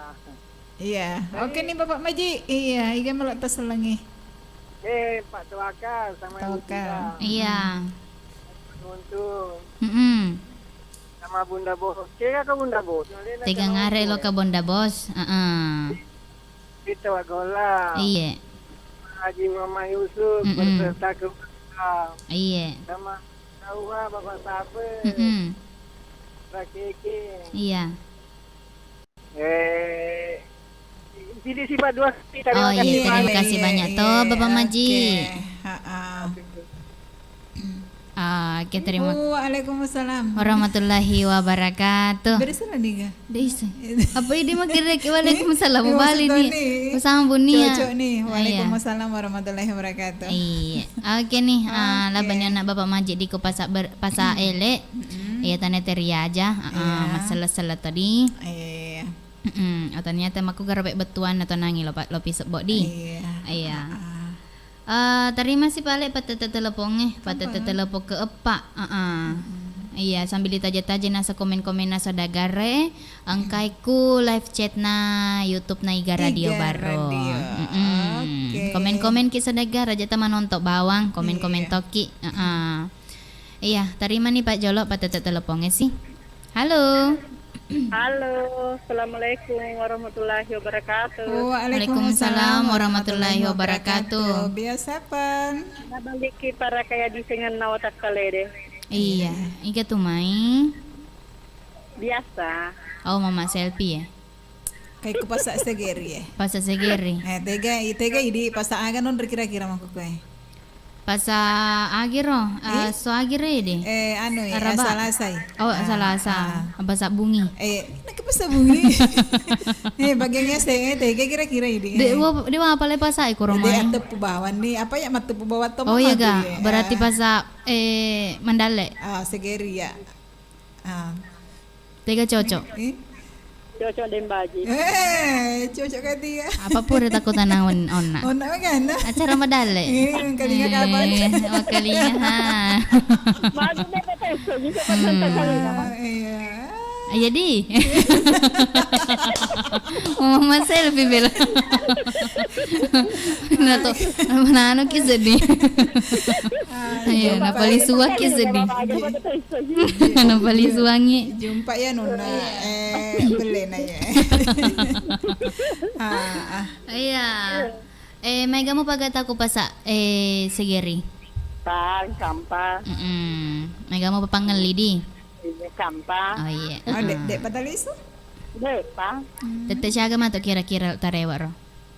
Iya. Oke nih, Bapak Maji. Iya, iga melo tasellengi. Eh, Pak Toaka sama Ibu Toaka. Tika. Iya. Untung. Mm-mm. Sama Bunda Bos. Kira ke Bunda Bos. Tega ngare lo ke Bunda Bos. Heeh. Kita Wagola. Iya. Haji Muhammad Yusuf, mm-mm, beserta keluarga. Iya. Sama Tauha, Bapak Sabe. Mm-mm. Pak Keke. Iya. Eh, jadi sifat dua kali. Oh, iya, terima kasih banyak toh, Bapak Maji. Oke. Ha-ah. Ah, oke, terima. Waalaikumsalam warahmatullahi wabarakatuh. Beri salam nih, Ga. Dei, apa ini makin rek? Waalaikumsalam. Ini balik nih. Maksud nih. Sambung nih, ya. Cocok nih. Ah, iya. Waalaikumsalam warahmatullahi wabarakatuh. Iya. Oke nih, ah, oke, labani anak Bapak Maji di ko pasa ber-, pasa ele. Mm-mm. Iya, tane teri aja. Ah, iya, masalah-salah tadi. Iya, iya, iya. Mm-mm. Oh, ternyata makku garabe bettuanna tonangi lo, Pak, lo pisebbo di. Iya. Iya. Ah, ah. Eh, terima sih, Pale, patete telepongnge, patete telepon keeppa. Heeh. Mm-mm. Iya, sambil ditaja-taja nasa komen-komenna saudagare, engkai ku live chatna YouTube na Iga Radio Baro. Iga Radio. Mm-mm. Oke. Komen-komen ki saudagara, jata manontok bawang, komen-komen toki. Iya. Heeh. Iya, terima nih, Pak Jolo, patete telepongnge sih. Halo. Halo, assalamualaikum warahmatullahi wabarakatuh. Waalaikumsalam warahmatullahi wabarakatuh. Biasa pan. Nabalikki para kaya di sengenna otak kalede. Iya, iga tu mai? Biasa. Oh, Mama Selfie ya? Kai ku pasa segeri, eh. Pasa segeri. Eh, tega, i-, tega idi pasa aga non kira-kira makkukue. Pasa agiro, eh, so agiro idi. Eh, anu, eh, Araba. Salasa i. Oh, ah, Salasa. Ah. Apa sabungi? Eh, nak pasa bungi. Eh, bagiannya se-, eh, tega kira-kira idi. De, eh. Wa, de wa apa le pasa e koromai? De, attepu bawang ni, apa ya mattepu bawang to. Oh, iya ga. Berarti pasa, eh, mandale. Ah, segeri ya. Ah. Tega cocok? Eh? Cocok deng baji. Eh, cocok kan dia. Apa pura takut tanang on-, onna? Onna kan? Acara madale. Eh, kalinya kapan? Eh, makalinya, ha. Bagus deh, betul. Bisa pesan kali, apa? Iya. Ah, jadi. Mama Selfie bela. Nah, to, mana anu ki sedih. Ah, iya, iya, napali suwak ki sedih. Napali suwangi. Jumpa ya, Nona. Eh, belle na ya. Ah, ah. Iya. Eh, maega mu pagata ku pasa, eh, segeri. Pang, sampah. Mm-mm. Maega mu papangelli di. Iya, sampah. Oh, iya. Oh, de-, de patalisu? De, pa. Tette siaga matu kira-kira tarewa ro?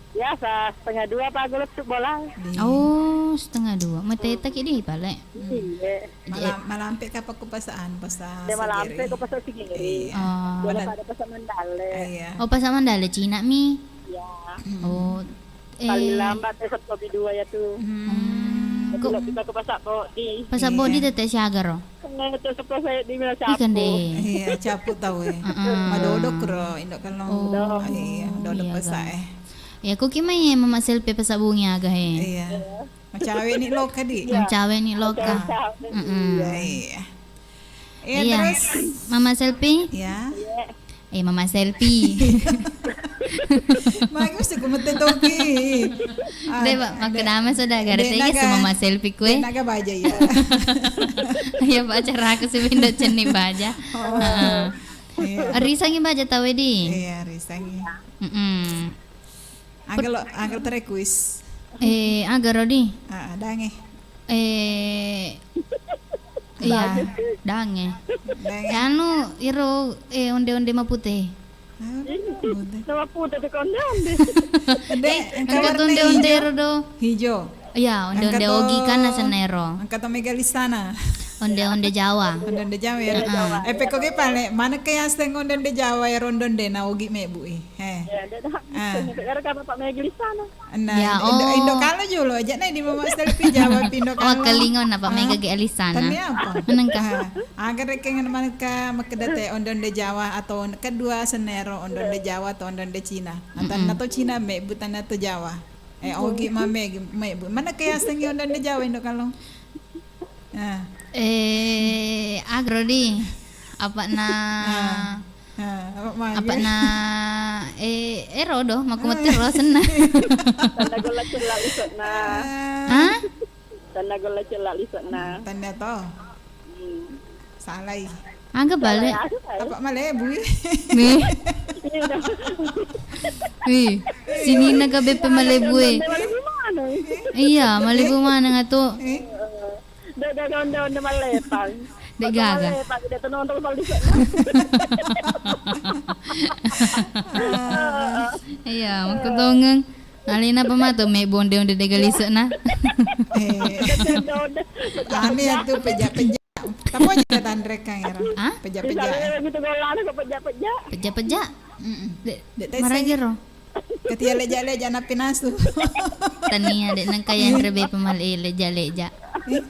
Biasa, setengah dua apa, aku lettu bola. Iya. Oh, setengah dua. Mateta ki di pale. Iya. Malam, malampe kapang ku pasaan, pasa segeri. Malampe ku pasa segeri. Iya. Oh. Boleh pada pasa mandale. Iya. Oh, pasa mandale Cina mi. Iya. Oh. Paling lambat eh, Sabtu dua ya tu. Hmm. Jadi, lo kita ku pasa bodi. Pasa bodi tete siaga ro. Iya. Itu sekolah saya di Mila Capu. Ikan deh. Iya, capu tau eh. Heeh. Madodok ro, indo kalong. Oh. Iya, dodok pasa eh. Ya, ku ki mai Mama Selfie pasa bungi aga he. Iya. Macawe ni loka di. Iya. Macawe ni loka. Macawe. Mm-mm. Iya, iya. Iya, iya. Terus Mama Selfie? Iya. Eh, Mama Selfie. Magi mesti ku mette toki. Ah, de, Pak, makkeda masa da gare tega naga, Mama Selfie kue. De naga baja ya. Iya, Pak, acara aku sih benda cenni baja. Oh. Heeh. Iya. Risangi baja tau di. Iya, risangi. Mm-mm. Aga lo, aga lo terequis. Eh, aga ro di? Ah, dange. Eh, iya, dange. Dange. Eh, anu, iro, eh, onde-onde mapute. Ah, onde-onde. Nama pute tu onde-onde. De, eh, engka warna onde-onde ijo. Ro do. Hijau. Iya, onde-onde Ogi kan asenna ero. Engka to mega lissana. Onde-onde Jawa. Onde-onde Jawa ya. Heeh. Eh, pekko ge pale, manekka yaseng onde-onde Jawa ero onde-onde na Ogi mebbu i. He. Ya, ndak ada. Ah. Ero ka Bapak mega lissana. Nah, ya, Indo, Indo, oh. Kalo jolo aja na di Mama Selfie Jawa Indo. Oh, kalo. Kelingon apa mega ge lissana. Tania apa? Menengka. Ah, aga rekeng manekka makkeda te onde-onde Jawa atau kedua senero onde-onde Jawa atau onde-onde Cina. Atau na to Cina mebbu, tania to Jawa. Eh, Ogi mame, mebbu. Manekka yasengngi onde-onde Jawa Indo Kalong? Ah. Eh, aga ro di. Apa na? Ah. Ah, apa mage? Apa na? Eh, ero do, makku mettero senna. Tania golla cella lise'na. Ah. Hah? Tania golla cella lise'na. Tania to. Hmm. Salai. Aga bale? Apa malebu i? Mi. Wi. Sininna ka beppe malebu e. Iya, malebu maneng atu. Eh? Dek gaga onde-onde malepang. Dek gaga. Malepang, dek tenondol bal di sana. Iya, makku tongeng. Alena apa matu mebbu onde-onde dega lise'na. Eh. Ane atu peja-peja. Tapo aja tanrekang ero. Hah? Peja-peja. Misalnya gitu gollana ke peja-peja. Peja-peja? Mm-mm. Dek, dek maragi ro. Ketia leja-leja nappi nasu. Tania, dek nengka yanre beppe male leja-leja. Ih,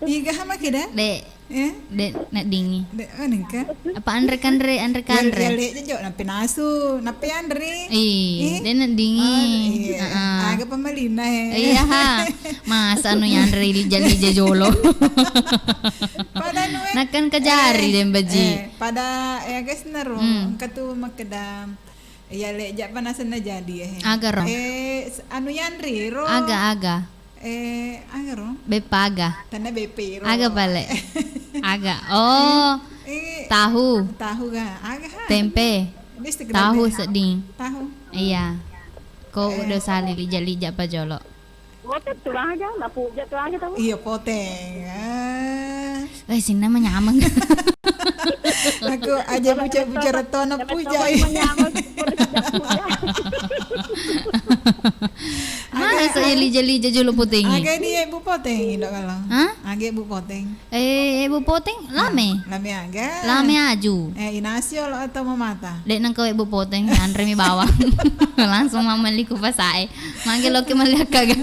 iga hama keda? Dek. Eh? Dek, nak dingi. Dek, oh, nengka. Apa anre kanre, anre kanre? Ya, ya, leja jo, nappi nasu, nappi anre. Ih, dek nak dingi. Oh, iya. Heeh. Aga pemelina, eh. Iya, ha. Masa anu yanre lija-lija jolo. Pada anu, eh. Nakan kajari eh, deng baji. Eh, pada, eh, guys, naro. Hmm. Engka tu makkeda. Iya, leja panasenna jadi, eh. Aga ro? Eh, s-, anu yanri ro. Aga, aga. Eh, aga ro? Beppa aga. Tania beppe ro. Aga pale. Aga. Oh. Eh, tahu. Tahu ga? Aga ha? Tempe. Tahu sedding. Tahu. Iya. Ko eh, udah sali lija-lija apa jolo? Poteng tu aga, na puja tu aga tau. Iya, poteng. Ah. Eh, sinna manyameng. Aku aja buca-buca retona puja. Manyameng, puja. Mana so ya lija-lija jolo poteng. Aga ni, eh, Bu Poteng, Indo Kalong. Hah? Aga Bu Poteng. Eh, Ibu Poteng, lame. Lame aga. Lame aju. Eh, inasio lo atau mamata? Dek nengka Ibu Poteng, anre mi bawang. Langsung mameli ku pasae. Mangke loke meli aga.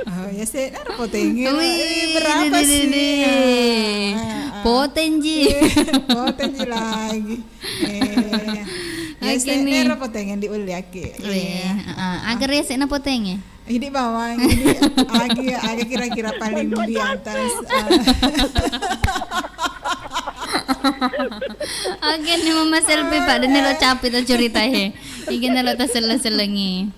Oh, ya se, naro poteng. Wih, eh, berapa sih? Ah, ah, ah. Poteng ji. Iya, poteng ji lagi. Eh, ya se, naro poteng yang diuli aki. Wih, iya. Heeh. Aga rese na poteng e? Ini bawang, ini agi, agi kira-kira paling di atas. Ah. Oke, ini Mama Selfie, Pak. Dene lo capek tuh cerita, he. Ini lo tas seleng-selengi.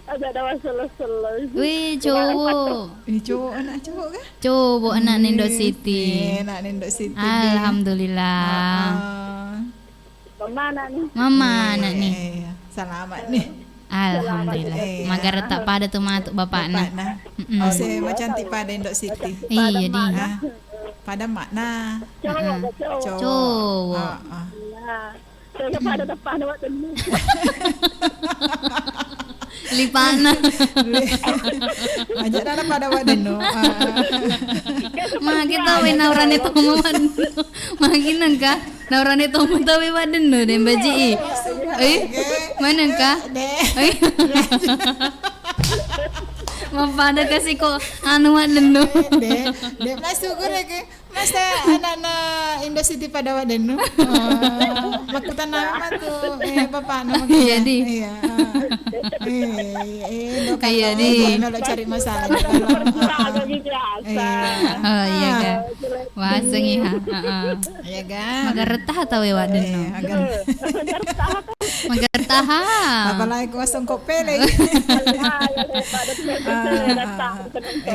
Ada, ada masalah-salah. Wih, cowok. Ini cowok, anak cowok kah? Cowok, anak Nindo Siti. Eh, anak Nindo Siti. Alhamdulillah. Ah, ah. Mama anak ni. Mama anak ni. Iya, iya. Selamat ni. Alhamdulillah. Iya. Magaretta pada tu matu bapakna. Bapakna. Mm-mm. Oh, saya macantik pada Indo Siti. Iya, di. Ah, pada makna. Cowok, cowok. Cowok. Ah, ah. Iya. Saya pada depan awak dulu. Lipana. Aja dana pada wadenno. Ah. Magi tau we naurane tomo wadenno. Magi nengka naurane tomo tau we wadenno, den baji i. Eh, mana nengka? Eh. Mapada kasi ko anu wadenno. De, de masuk gue ke. Masa anak-anak Indo Siti pada wadenno? Oh, makkutana matu, eh, bapakna matu. Iya, di. Iya. Eh, eh, lo iya, di. Melo cari masalah. Iya. Oh, iya, kan. Wasengi, ha. Heeh. Iya, kan. Magaretta tau wadenno. Eh, agar. Magaretta. Apalagi kuasa kok pele. Ah, ah, ah.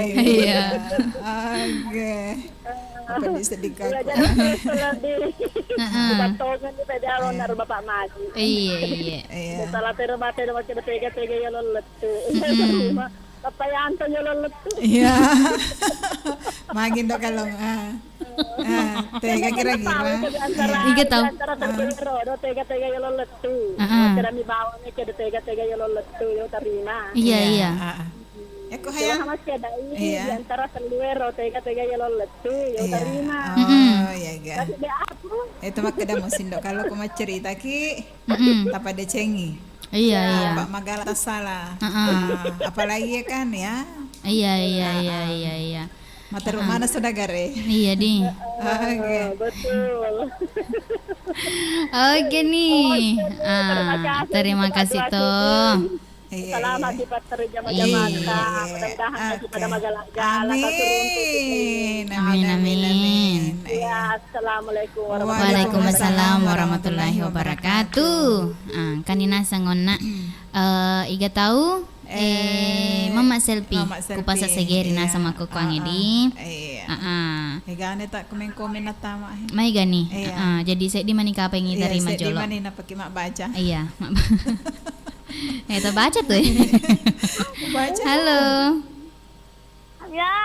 Iya. Oke. Apa di sedekah? Iya, jadi kalau di, heeh, di Batongan di P D A owner Bapak Maji. Iya, iya. Iya. Salah terima, terima, tega-tega ya lo lettu. Mm-mm. Bapak Yanto ya lo lettu. Iya. Magi ndo kalau, ah. Ah, tega kira-kira. Iga tau. Antara tega, tega ya lo lettu. Heeh. Kira mi bawang ke tega-tega ya lo lettu, yo tarima. Iya, iya. Ah, ah. Yakko hayang. Cuma masih ada ini, iya, di antara selluero tega-tega ya lo lettu, ya. Iya. Utarima. Oh, mm-mm, iya, iya. Tapi dia apa? Itu makkeda mo sindo kalau ku macceritaki, mm-mm, tapa decengi. Iya, iya. Pak magala tasala. Heeh. Ah, apalagi ya kan ya. Iya, iya, iya, iya, iya. Materu mana saudagare? Iya, di. Oke. Betul. Oke nih. Oke, terima kasih, terima kasih tuh. Iya, selamat, iya, di pasar jamaah-jamaah. Iya, iya. Mudah-mudahan kita pada magala-gala. Amin. Amin, amin, amin. Iya, assalamualaikum warahmatullahi wabarakatuh. Waalaikumsalam warahmatullahi wabarakatuh. Ah, kan inaseng onna. Eh, iga tau? Eh, Mama Selfie. Mama Selfie. Kupasa segeri naseng makkokkoang edi. Iya. Ah, ah. Egane tak komen-komen natama. Maega ni. Iya. Ah, ah. Jadi seddi mani kapang itarima jolo. Iya, seddi mani napake mabbaca. Iya, mabba-, eh, tabaca tuh. Baca. Halo. Halo.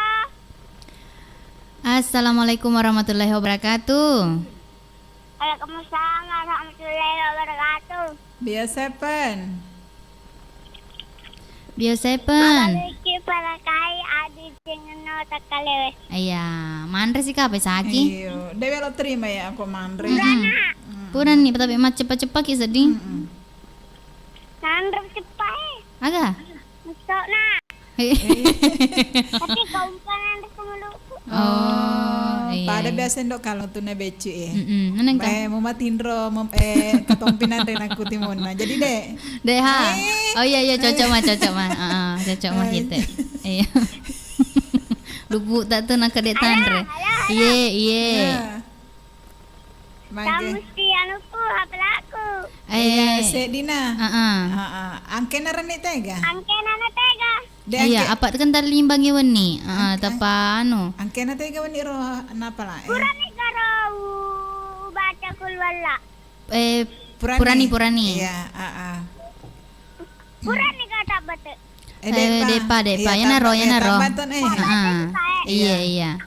Assalamualaikum warahmatullahi wabarakatuh. Waalaikumsalam warahmatullahi wabarakatuh. Bio Seven. Bio Seven. Mabaliki parakai adi jengenno takkalewe. Iya, manre si kape saki? Iyo, dewe lo terima ya aku manre. Mm-mm. Purani, tapi macceppa-ceppaki seddi. Mm-mm. Nanre ceppa e. Aga? Mesokna. Tapi kau umpanang di penguluku. Oh, iya, pada iya. Biasa ndok kalau tu na beccu ya. Mm-mm. Neneng ka? Eh, mau matinro, mem-, eh, ketompinan dan aku timun. Nah, jadi dek. Dek, ha? Eh. Oh iya, iya, cocok mah, cocok mah. Heeh, cocok mah kita. Iya. Luput tak tuh nak kedek tanre. Halo, halo. Iye, iye. Iya. Mage. Kamu si anuku, apalaku. Eh, iya, seddina. Heeh. Heeh. Angkena reni tega? Angkena na tega. Dek, iya, angke-, apa kan tadi limbangi wenni. Heeh, angke-, tepa anu. Angkena tega wenni ro napala, eh? Purani karo u-, baca kulwalla. Eh, purani. Purani, purani. Iya, heeh. Purani kata bete. Eh, eh, depa, depa, depa. Iya, iyanaro, tamba-, eh, iyanaro. Tambaton, eh. Heeh. Iya, iya.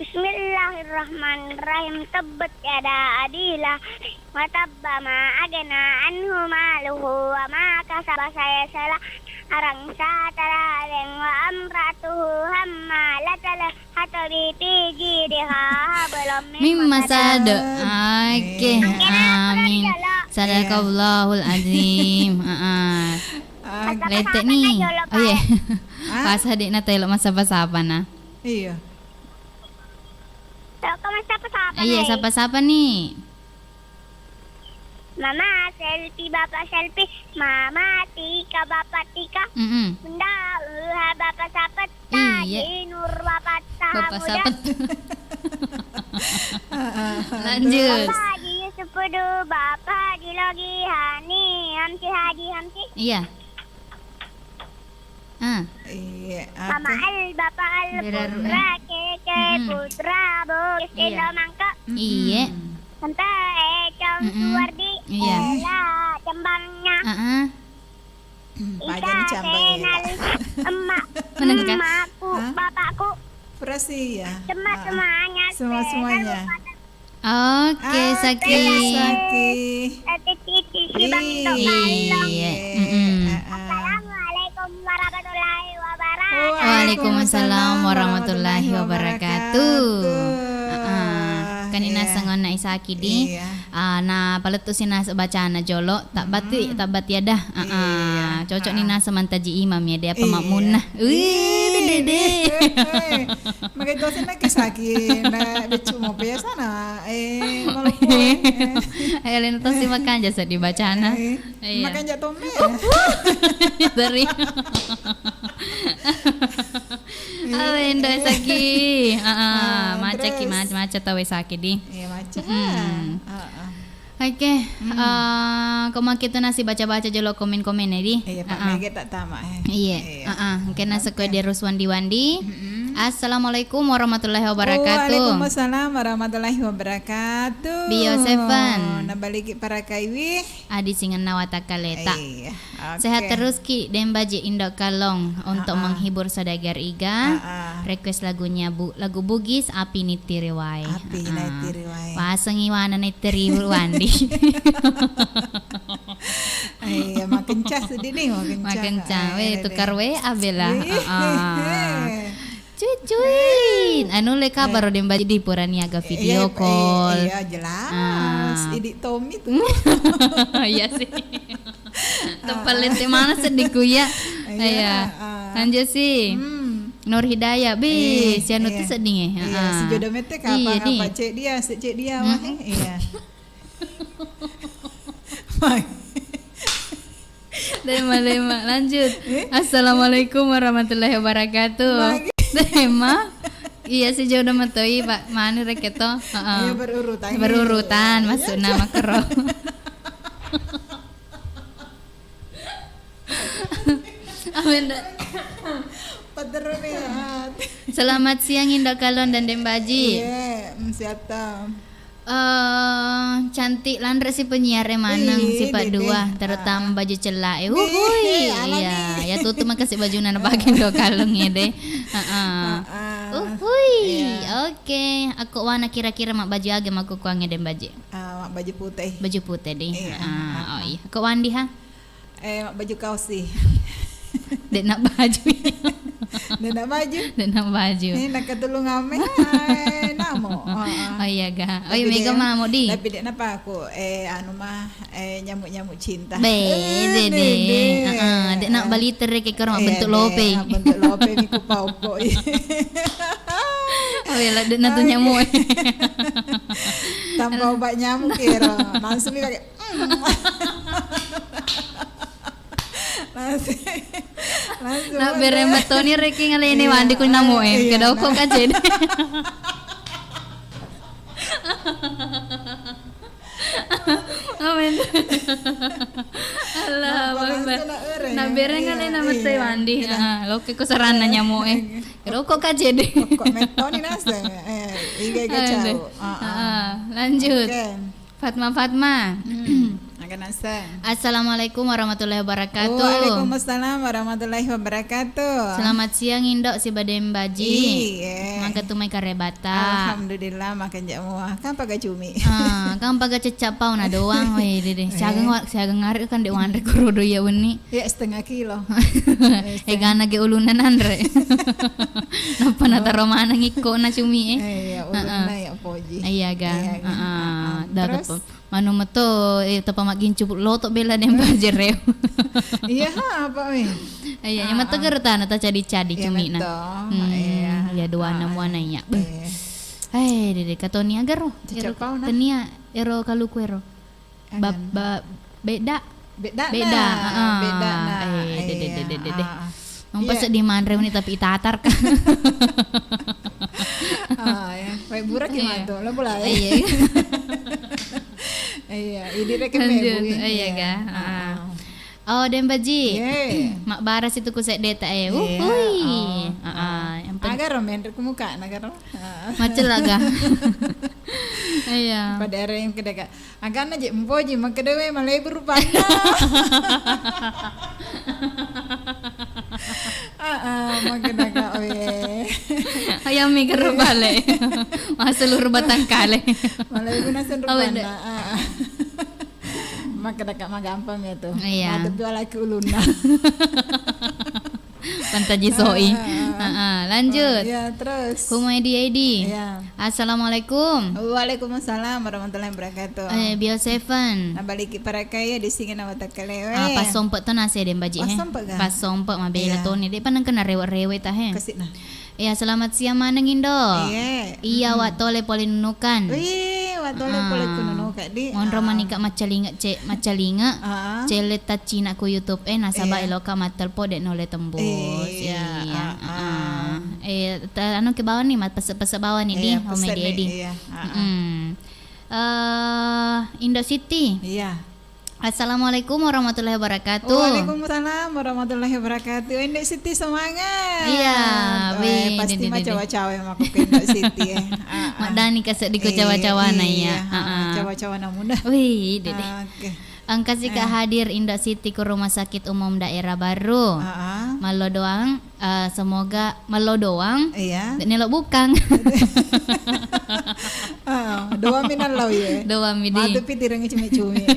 Bismillahirrahmanirrahim. Tabbat yada Abi Lahab wa tabba, ma aghna anhu maluhu wa ma kasab, sayasla naran zata lahab wa imra'atuhu hammalatal hatab fi jidha hablum mim masad. Oke, amin. Sadaqallahul azim. Heeh. Lete ni. Oh iya. Pas hadik na telo massapa-sapa na. Iya. Toko massapa-sapa. Iya, sapa-sapa ni. Mama Selfie, Bapak Selfie, Mama Tika, Bapak Tika. Mm-mm. Bunda Uha, Bapak Sapet. Iya. Haji Nur, Bapak Taha Muda. Bapak Sapet. Lanjut. Bapak Haji Yusuf Pudu, Bapak Haji Logi, Hani, Hamsi, Haji Hamsi. Iya. Ah. Iya, Mama Al, Bapak Al, Putra, Keke, Putra, Bogis, Indo Mangke. Iya. Tante Econg, Suwardi, iya. Ella, Cembangnya. Heeh. Isa, Senal, emak, emakku, bapakku. Pura sih ya. Semua semuanya. Semua semuanya. Oke, Saki. Saki. Iya. Mm-mm. Assalamualaikum warahmatullahi wabarakatuh. Waalaikumsalam warahmatullahi wabarakatuh. Heeh. Kan ina sengonna Isaki di. Iya. Ah, na palettu si naseng bacana jolo, tabbati, tabbati ada. Heeh. Cocok ni naseng mantaji imam ya, dia apa makmunna. Wih, dede. Magai dosen na kisaki na beccu mo biasa na, eh, maloppo, eh. Ayo, lena tosi makanja seddi bacana. Eh, iya. Makanja tomme. Dari. Awe, ndo Saki. Heeh, macaki, terus? Maca, maca tau Saki di. Iya, maca. Heeh. Oke, eh, ko makkitu nasi baca-baca jolo komen-komen ya, di? Iya, Pak, mega tak tama, eh. Iya, heeh. Oke, nasi ko di Ruswandi Wandi. Assalamualaikum warahmatullahi wabarakatuh. Waalaikumsalam warahmatullahi wabarakatuh. Bio Seven. Nabaliki para kaiwi. Adi singenna watakkaleta. Iya. Oke. Sehat terus ki, Dembaji Indo Kalong, untuk menghibur saudagar Iga. Request lagunya Bu, lagu Bugis, Api Nittiri Wae. Api Nittiri Wae. Pasengi wana nittiri Wandi. Iya, maka Makencang sedih nih, makencang. Makencang. Ah, weh, iya, tukar deh. W A bela. Iya. Ah, ah. Cuit, cuit. Anu le kabar, eh, Deng Baji, di purani aga video call. Iya, jelas. Ah. Idi Tommy tuh. Iya sih. Tempat lente mana sedihku ya. Iya, iya. Ah. Lanjut sih. Hmm. Nur Hidayah, bi, eh, si anu tuh sedih ya. Iya, si jodoh mete kapan apa cek dia, cek dia, wah, eh, iya. Dema, dema. Lanjut. Eh? Assalamualaikum warahmatullahi wabarakatuh. Magi. Dema. Iya, si jodoh metoi, Pak. Mani reketo. Heeh. Iya, berurutan. Berurutan, iya, masuk nama kero. Amin. Paterru nih. Selamat siang, Indo Kalong dan Deng Baji. Iya, mm, siap, Tom. Eh, cantik lanre si penyiar e maneng. Ih, sipa dua, terutama baju cella e. Uhui. Iya, iya, tutu makasih bajuna na pake Indo Kalong e de. Heeh. Heeh. Uhui. Iya. Oke, aku wana kira-kira mabbaju aga makkukuangnge Deng Baji. Ah, baju putih. Baju putih di. Iya. Ah, oh iya. Kok Wandi ha? Eh, baju kaos sih. Dek nak baju. Dek nak baju. Dek nak baju. Eh, nak ketulung ame. Hai, namo. Oh, oh. Oh iya ga. Oh iya, mega mamo di. Tapi dek napa aku, eh, anu mah, eh, nyamuk-nyamuk cinta. Be, eh, de, de. Heeh, dek nak bali tere ke koro bentuk lope. Bentuk lope ni kupau kok. Oh iya, dek nak tu nyamuk. Tanpa obat nyamuk kira. Langsung dipakai. Langsung, langsung nak berembat toni reki ngalene Wandi ku namo e. Iya, kedoko nah. Kaje de. Amin. Allah Akbar. Nak bereng ngalene nama teh Wandi. Heeh, loke ku saranna nyamo e. Kedoko kaje de. Kok metoni naseng. Eh, iga-iga cau. Heeh. Lanjut. Oke. Fatma, Fatma. Hmm, aga naseng. Assalamualaikum warahmatullahi wabarakatuh. Waalaikumsalam warahmatullahi wabarakatuh. Selamat siang, Indo, siba Deng Baji. Iya. Mangka tu mai karebata. Alhamdulillah, makan jak mua. Kan paga cumi. Ah, kan paga cecak pau na doang. Weh, dede. Siaga wa-, siaga ngare kan dek wanre korodo iya wenni. Iya, setengah kilo. Eh, gana ge ulunna nanre. Napa nataro maneng ikko na cumi e. Eh, iya, ulunna ya poji. Iya ga. Iya ga. Heeh. Terus? Manu meto, eh, tapa maggincu loto bela Deng Baji reo. Iya, ha, apa, weh? Iya, iya, meto gero tana ta cadi-cadi cumi na. Hmm, iya, dua na muana iya. Eh, dede katoni agaro. Cocok kau na. Tenia ero kaluku ero. Ba-, ba-, beda. Beda, beda na, heeh. Beda na. Eh, dede, dede, dede. Iya. Nampa sedih manre meni tapi itatar kan. Ah, ya. Baik burak gimana tuh? Lo mulai. Iya. Iya, ini rekam. Lanjut. Iya, ga. Heeh. Oh, Deng Baji. Iya. Mabbara situ ku sedde ta e. Uhui. Heeh. Yang penting agaro menre ku muka na garo. Heeh. Macet lah ga. Iya. Pada area yang kedeka. Agana je mpoji, makkeda we malebu rupanna. Heeh, makkeda ka we. Ayam mi kero bale. Maseluruh batang kale. Malebu naseng rupanna. Heeh. Makkeda ka magampang ya tuh. Iya. Matu dua laki ulunna. Pantaji soi. Heeh, lanjut. Oh, iya, terus. Kumai di Edi. Iya. Assalamualaikum. Waalaikumsalam warahmatullahi wabarakatuh. Eh, Bio Seven. Nabaliki parakaya di singa na watakalewe. Ah, pas sompek to nase Deng Baji, he. Pas sompek ga? Pas sompek mabela toni. Iya. De paneng kena rewe-rewe ta, he. Kasih nah. Iya, selamat siang maneng, Indo. Iya. Iya, wa tole pole nunukan. Wih, wa tole pole kununukan di. Monro manika maccalinga, ce-, maccalinga. Celle taccina ku YouTube e, nasaba eloka mattelpo de nulle tembus. Iya. Iya. Eh, ta-, anu ke bawah nih, mat-, pese-pese bawah nih di. Iya, Home pesen nih, Dedi. Iya. Mm. Eh, Indo Siti. Iya. Assalamualaikum warahmatullahi wabarakatuh. Waalaikumsalam warahmatullahi wabarakatuh. Indo Siti semangat. Iya, weh, pasti macawa-cawa yang aku ke Indo Siti ya. Maddani kaseddi ku cawa-cawana iya. Cawa-cawa namuna. Wih, dede. Oke. Engkasi ka hadir Indo Siti ku Rumah Sakit Umum Daerah Baru. Mallo doang, eh, semoga mallo doang. Iya. Nelo bukang. Doang minallau ya. Doang midi. Matu pitireng cumi-cumi.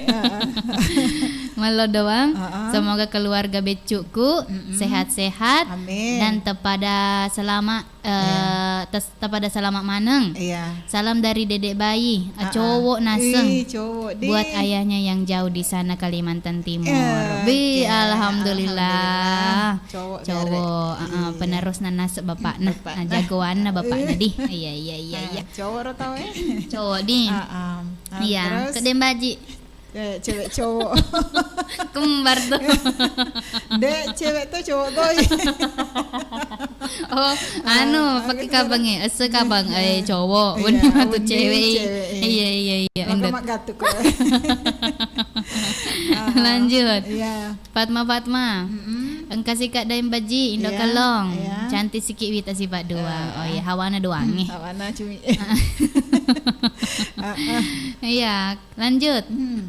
Mello doang. Heeh. Semoga keluarga beccuku Mm-mm. sehat-sehat Amin. dan tepada selama, eh, Iya. tes-, tepada selama maneng. Iya. Salam dari Dedek Bayi, eh, Heeh. cowok naseng. Ih, cowok, di. Buat ayahnya yang jauh di sana Kalimantan Timur. Eh, Bi, oke. Alhamdulillah. Alhamdulillah. Cowok, Cowok, heeh, Iya. penerus nanasek bapakna. Bapakna. Ah, jagoanna bapakna, di. Iya, iya, iya, iya. Ah, cowok ro tau, eh? Cowok, di. Ah, ah. Ah, Iya, terus? Kedeng Baji. Eh, cewek cowok. Kembar tuh. Dek, cewek tuh cowok tuh. Oh, anu, Ah, pakai gitu. Kabang ya? Ese kabang, Iya. eh, cowok. Iya, Wenni matu wenni cewek. Cewek, iya. Iya, iya, iya. Maka Endet. Mak gatuk, ya. Ah, ah. Lanjut. Iya. Fatma, Fatma. Mm-mm. Engka sika Daeng Baji, Indo Iya, Kelong. Iya. Cantik siki wita sifat dua. Ah. Oh iya, hawana doang, Hmm, eh. hawana cumi. Ah, ah. Iya, lanjut. Hmm.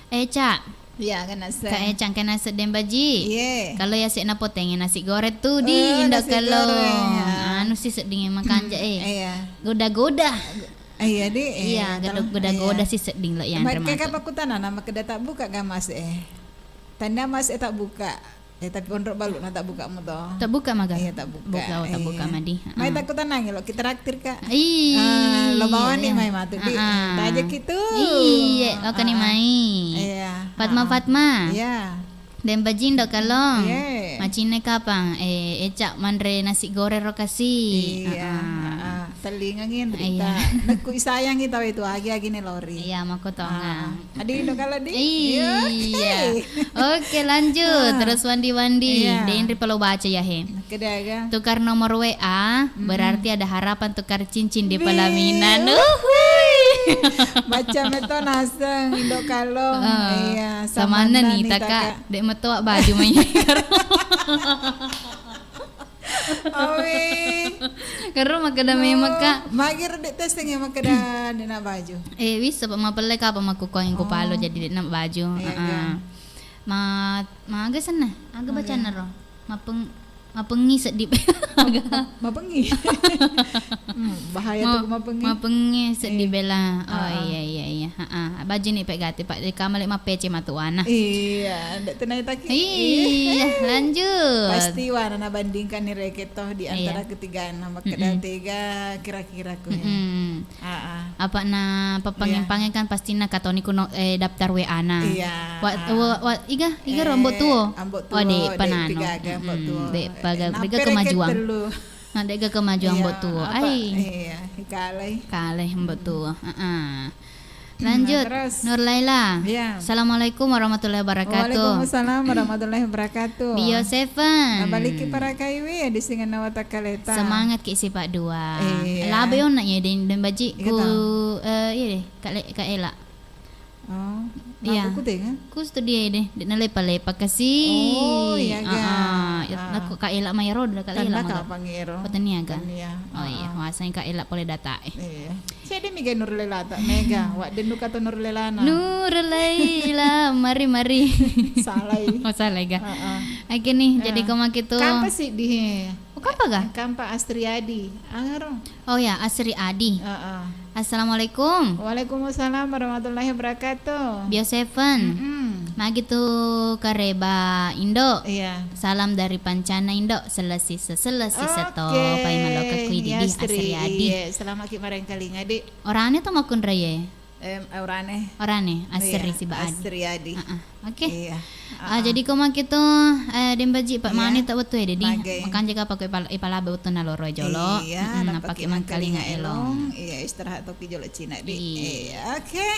Eca. Iya, kena se. Kak Eca, kena sedeng Baji. Iya. Kalau ya sik napoteng nasi goreng tuh di Oh, Indo nasi Kelong. goreng, ya. Anu sih sedingin makanja, Hmm, eh. iya. Goda-goda. Iya, di. Iya, Iya, goda-, kalau, goda-goda iya. sih seding lo yang Mak-, remato. Kaka pakutana nama keda tak buka gak, Mas, eh? Tanda Mas, eh, tak buka. Eh, tapi onrok balu na tak buka mu toh. Tak buka maga? Iya, tak buka. Buka, oh, tak buka Iya. madi. Mai Ah. tak kutanangi lo kita traktir, Kak. Iya. Ah, lo bawa nih, Iya. mai matu, di. Ah, ah. Tajak itu. Iya, lo kani Ah, ah. mai. Iya. Fatma, Ah, ah. Fatma. Iya. Daeng Baji, Indo Kelong. Iya. Macinne kapang? Eh, Eca manre nasi goreng ro kasi. Iya. Ah, ah. Ah, ah. Telingangi Iya. derita. Nekku isayangi tau itu agi-agi ne lori. Iya, mako tonga. Ah. Adi Indo Kelong, di? Iya. Iya, oke. Oke, lanjut. Ah. Terus Wandi-Wandi. Iya. Denri palo baca ya, he. Keda aga? Tukar nomor W A, Mm-mm. berarti ada harapan tukar cincin di Wih. pelaminan. Uhuy. Baca meto naseng, Indo Kelong. Ah. Iya, Samanna samanna nih, nih, Taka. Taka. Dek meto baju mai. Awe. Karo makkeda memang, Kak. Magi ro dek testing ya makkeda dek na baju. Eh, wis, apa mapelle kapang makkukkuang ku palo Oh. jadi dek na baju. Iya, Heeh. iya. Ma-, maga senna? Aga Maga. bacanna ro? Mapeng-, mapengi seddi. Aga. Ma-, mapengi. Hmm, bahaya Ma-, tuh mapengi. mapengi seddi Iya. bela. Oh, Heeh. iya, iya, iya. Heeh. Baju ni pegati, Pak. Dek kamale mappece matuana. Iya, ndak tenai taki. Iya, lanjut. Pasti wana nabandingkan ni reke toh di Iya. antara ketigana, makkeda Mm-mm. tega kira-kira ku. Mm-mm. Ah, ah. Apa na papangeng-pangeng Iya. kan pastina katoni kuno, eh, daftar W A na. Iya, Wa-, ah. wa-, wa-, iga, iga ro Ambo Eh, Tuo. Ambo Tuo, Wa, dek dek panano. pigaga Ambo Mm-mm. Tuo. Dek Eh, paga-, nape dega reke kemajuan. tellu. Nah, dega kemajuan Iya, Ambo Tuo. apa? Ai. Iya, ikalai. Kalai Ambo Tuo. Heeh. Hmm, Lanjut, terus? Nur Laila. Iya. Assalamualaikum warahmatullahi wabarakatuh. Waalaikumsalam warahmatullahi wabarakatuh. Bio Seven. Nabaliki para kaiwi di singenna watakaleta. Semangat ki sipa dua. Iya. Labe onna ye den, den baji Iya ku, tau. eh, iya deh, Kak Le-, Kak Ela. Oh, Iya. Aku tega? Ku studio deh, dek nalepa-lepa kasi. Oh, iya ga. Ah, ah. Ah. Nako Kak Ela mai ro, Kak Ela Tanda maga. Kapang ero. Patania ga? Tania. Oh iya, Ah, ah. Waseng Kak Ela pole data eh. Iya. Cedde mi ga Nur Laila ta mega, wa dennu kata Nur Lailana. Nur Laila, mari, mari. Salai. Oh, salai ga. Heeh. Oke nih, jadi Eh, ko makitu. Kampa sih di. Oh, kampa ga? Kampa Astriadi. Angaro. Oh ya, Asri Adi. Heeh. Assalamualaikum. Waalaikumsalam warahmatullahi wabarakatuh. Bio Seven. Mm-mm. Magi tu kareba Indo. Iya. Salam dari Pancana Indo. Selesi se-, selesi seto. Oke. Pai maloka kui di Iya, di Astri. Asri Adi. Iya, selamat ki marengkalinga, Dik. Orane to makkunrai e? Em, eh, orane. Orane, Asri Iya, siba Adi. Asri Adi. Heeh. Oke. Iya. Ah, Heeh. Jadi ko makitu, eh, Dembaji, Pak Iya. Mani tak wettu e, Dedi. Magai. Makanja ka pake pal-, ipalabe wettu naloro jolo. Iya, Mm-mm, napake napake mangkalinga mangkalinga elong. Elong. Iya, istirahat toki jolo cina, Di. Iya. Iya, oke.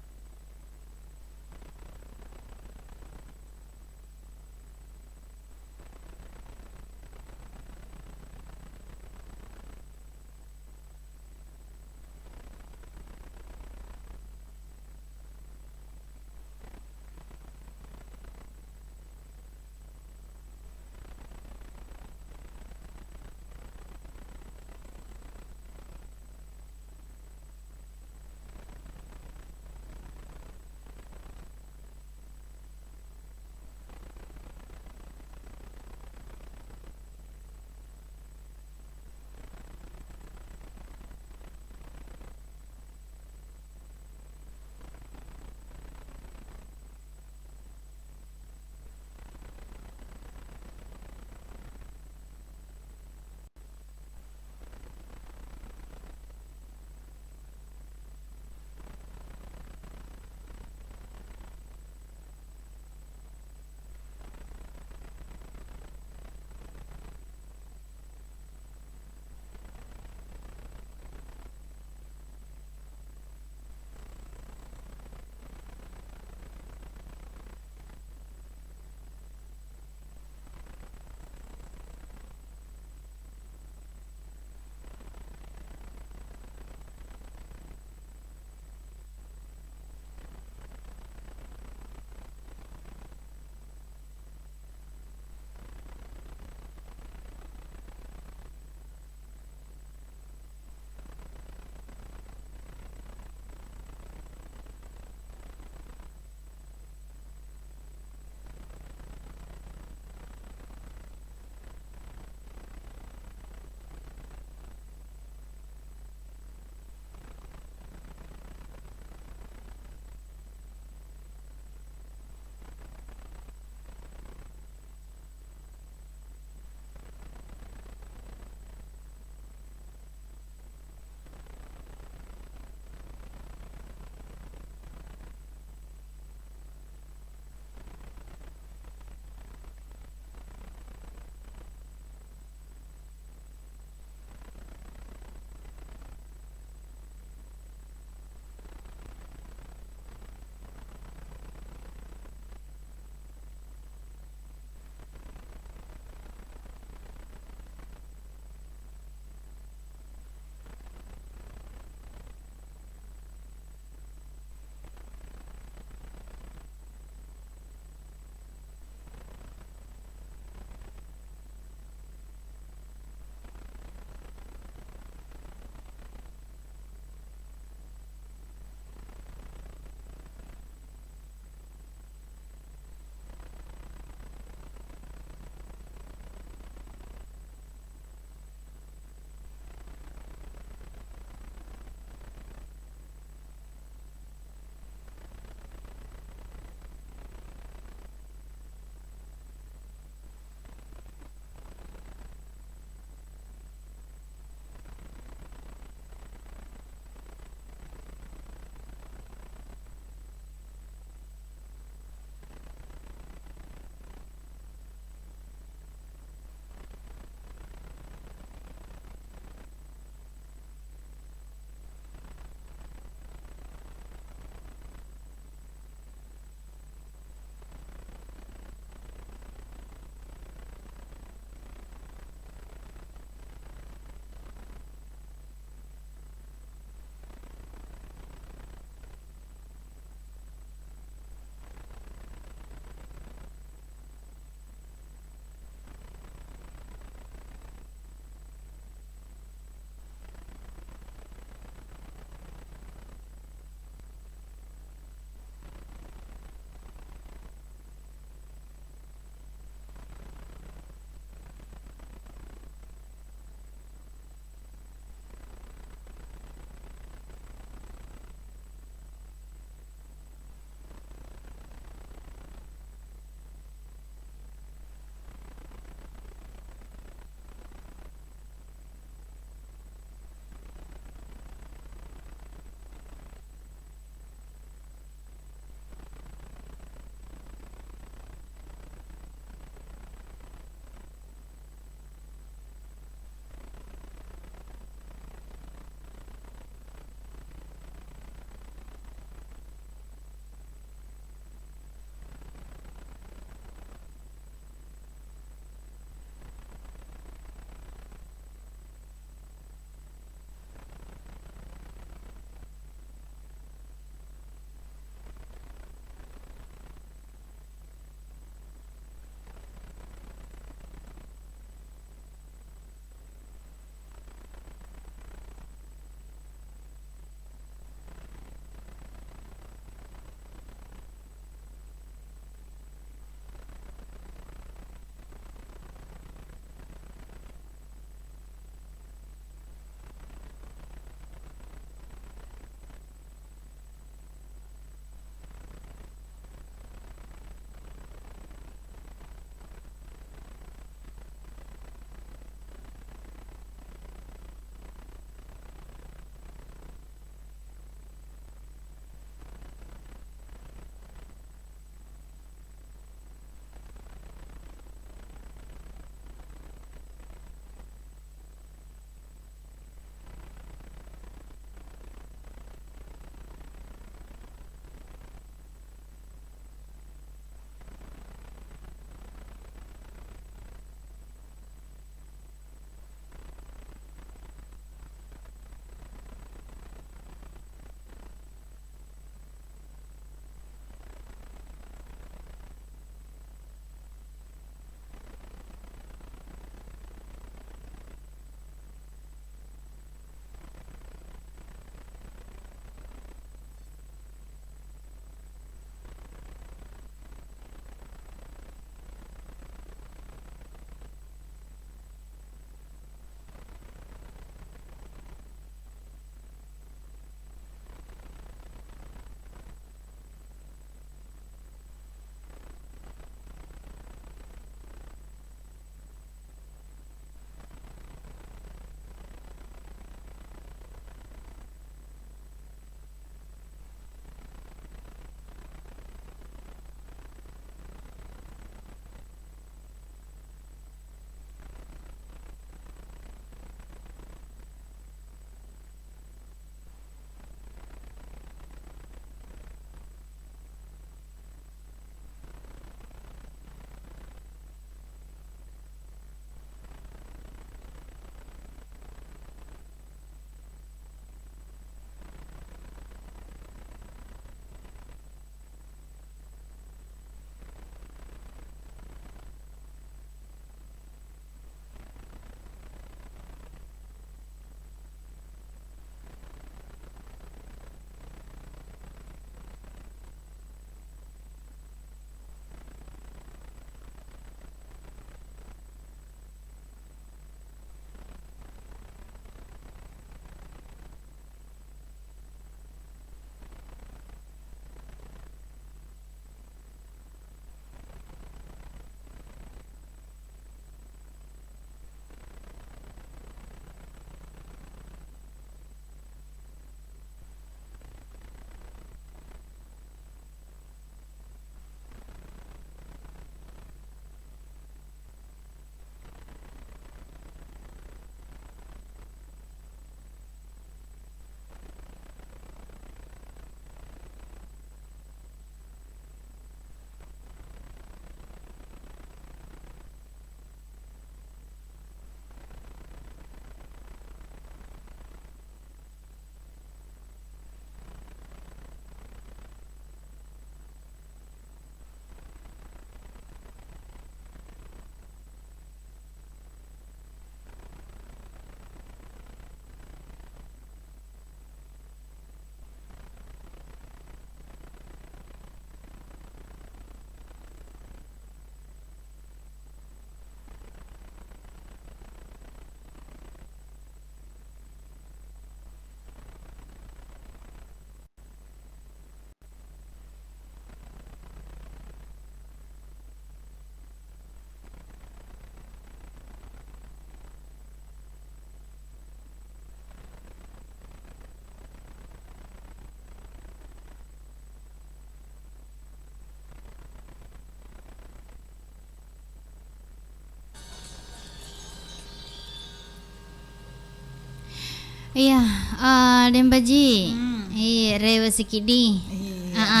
Iya, eh, Dembaji. Hmm. Iya, rewe sikidi. Iya. Ah, ah,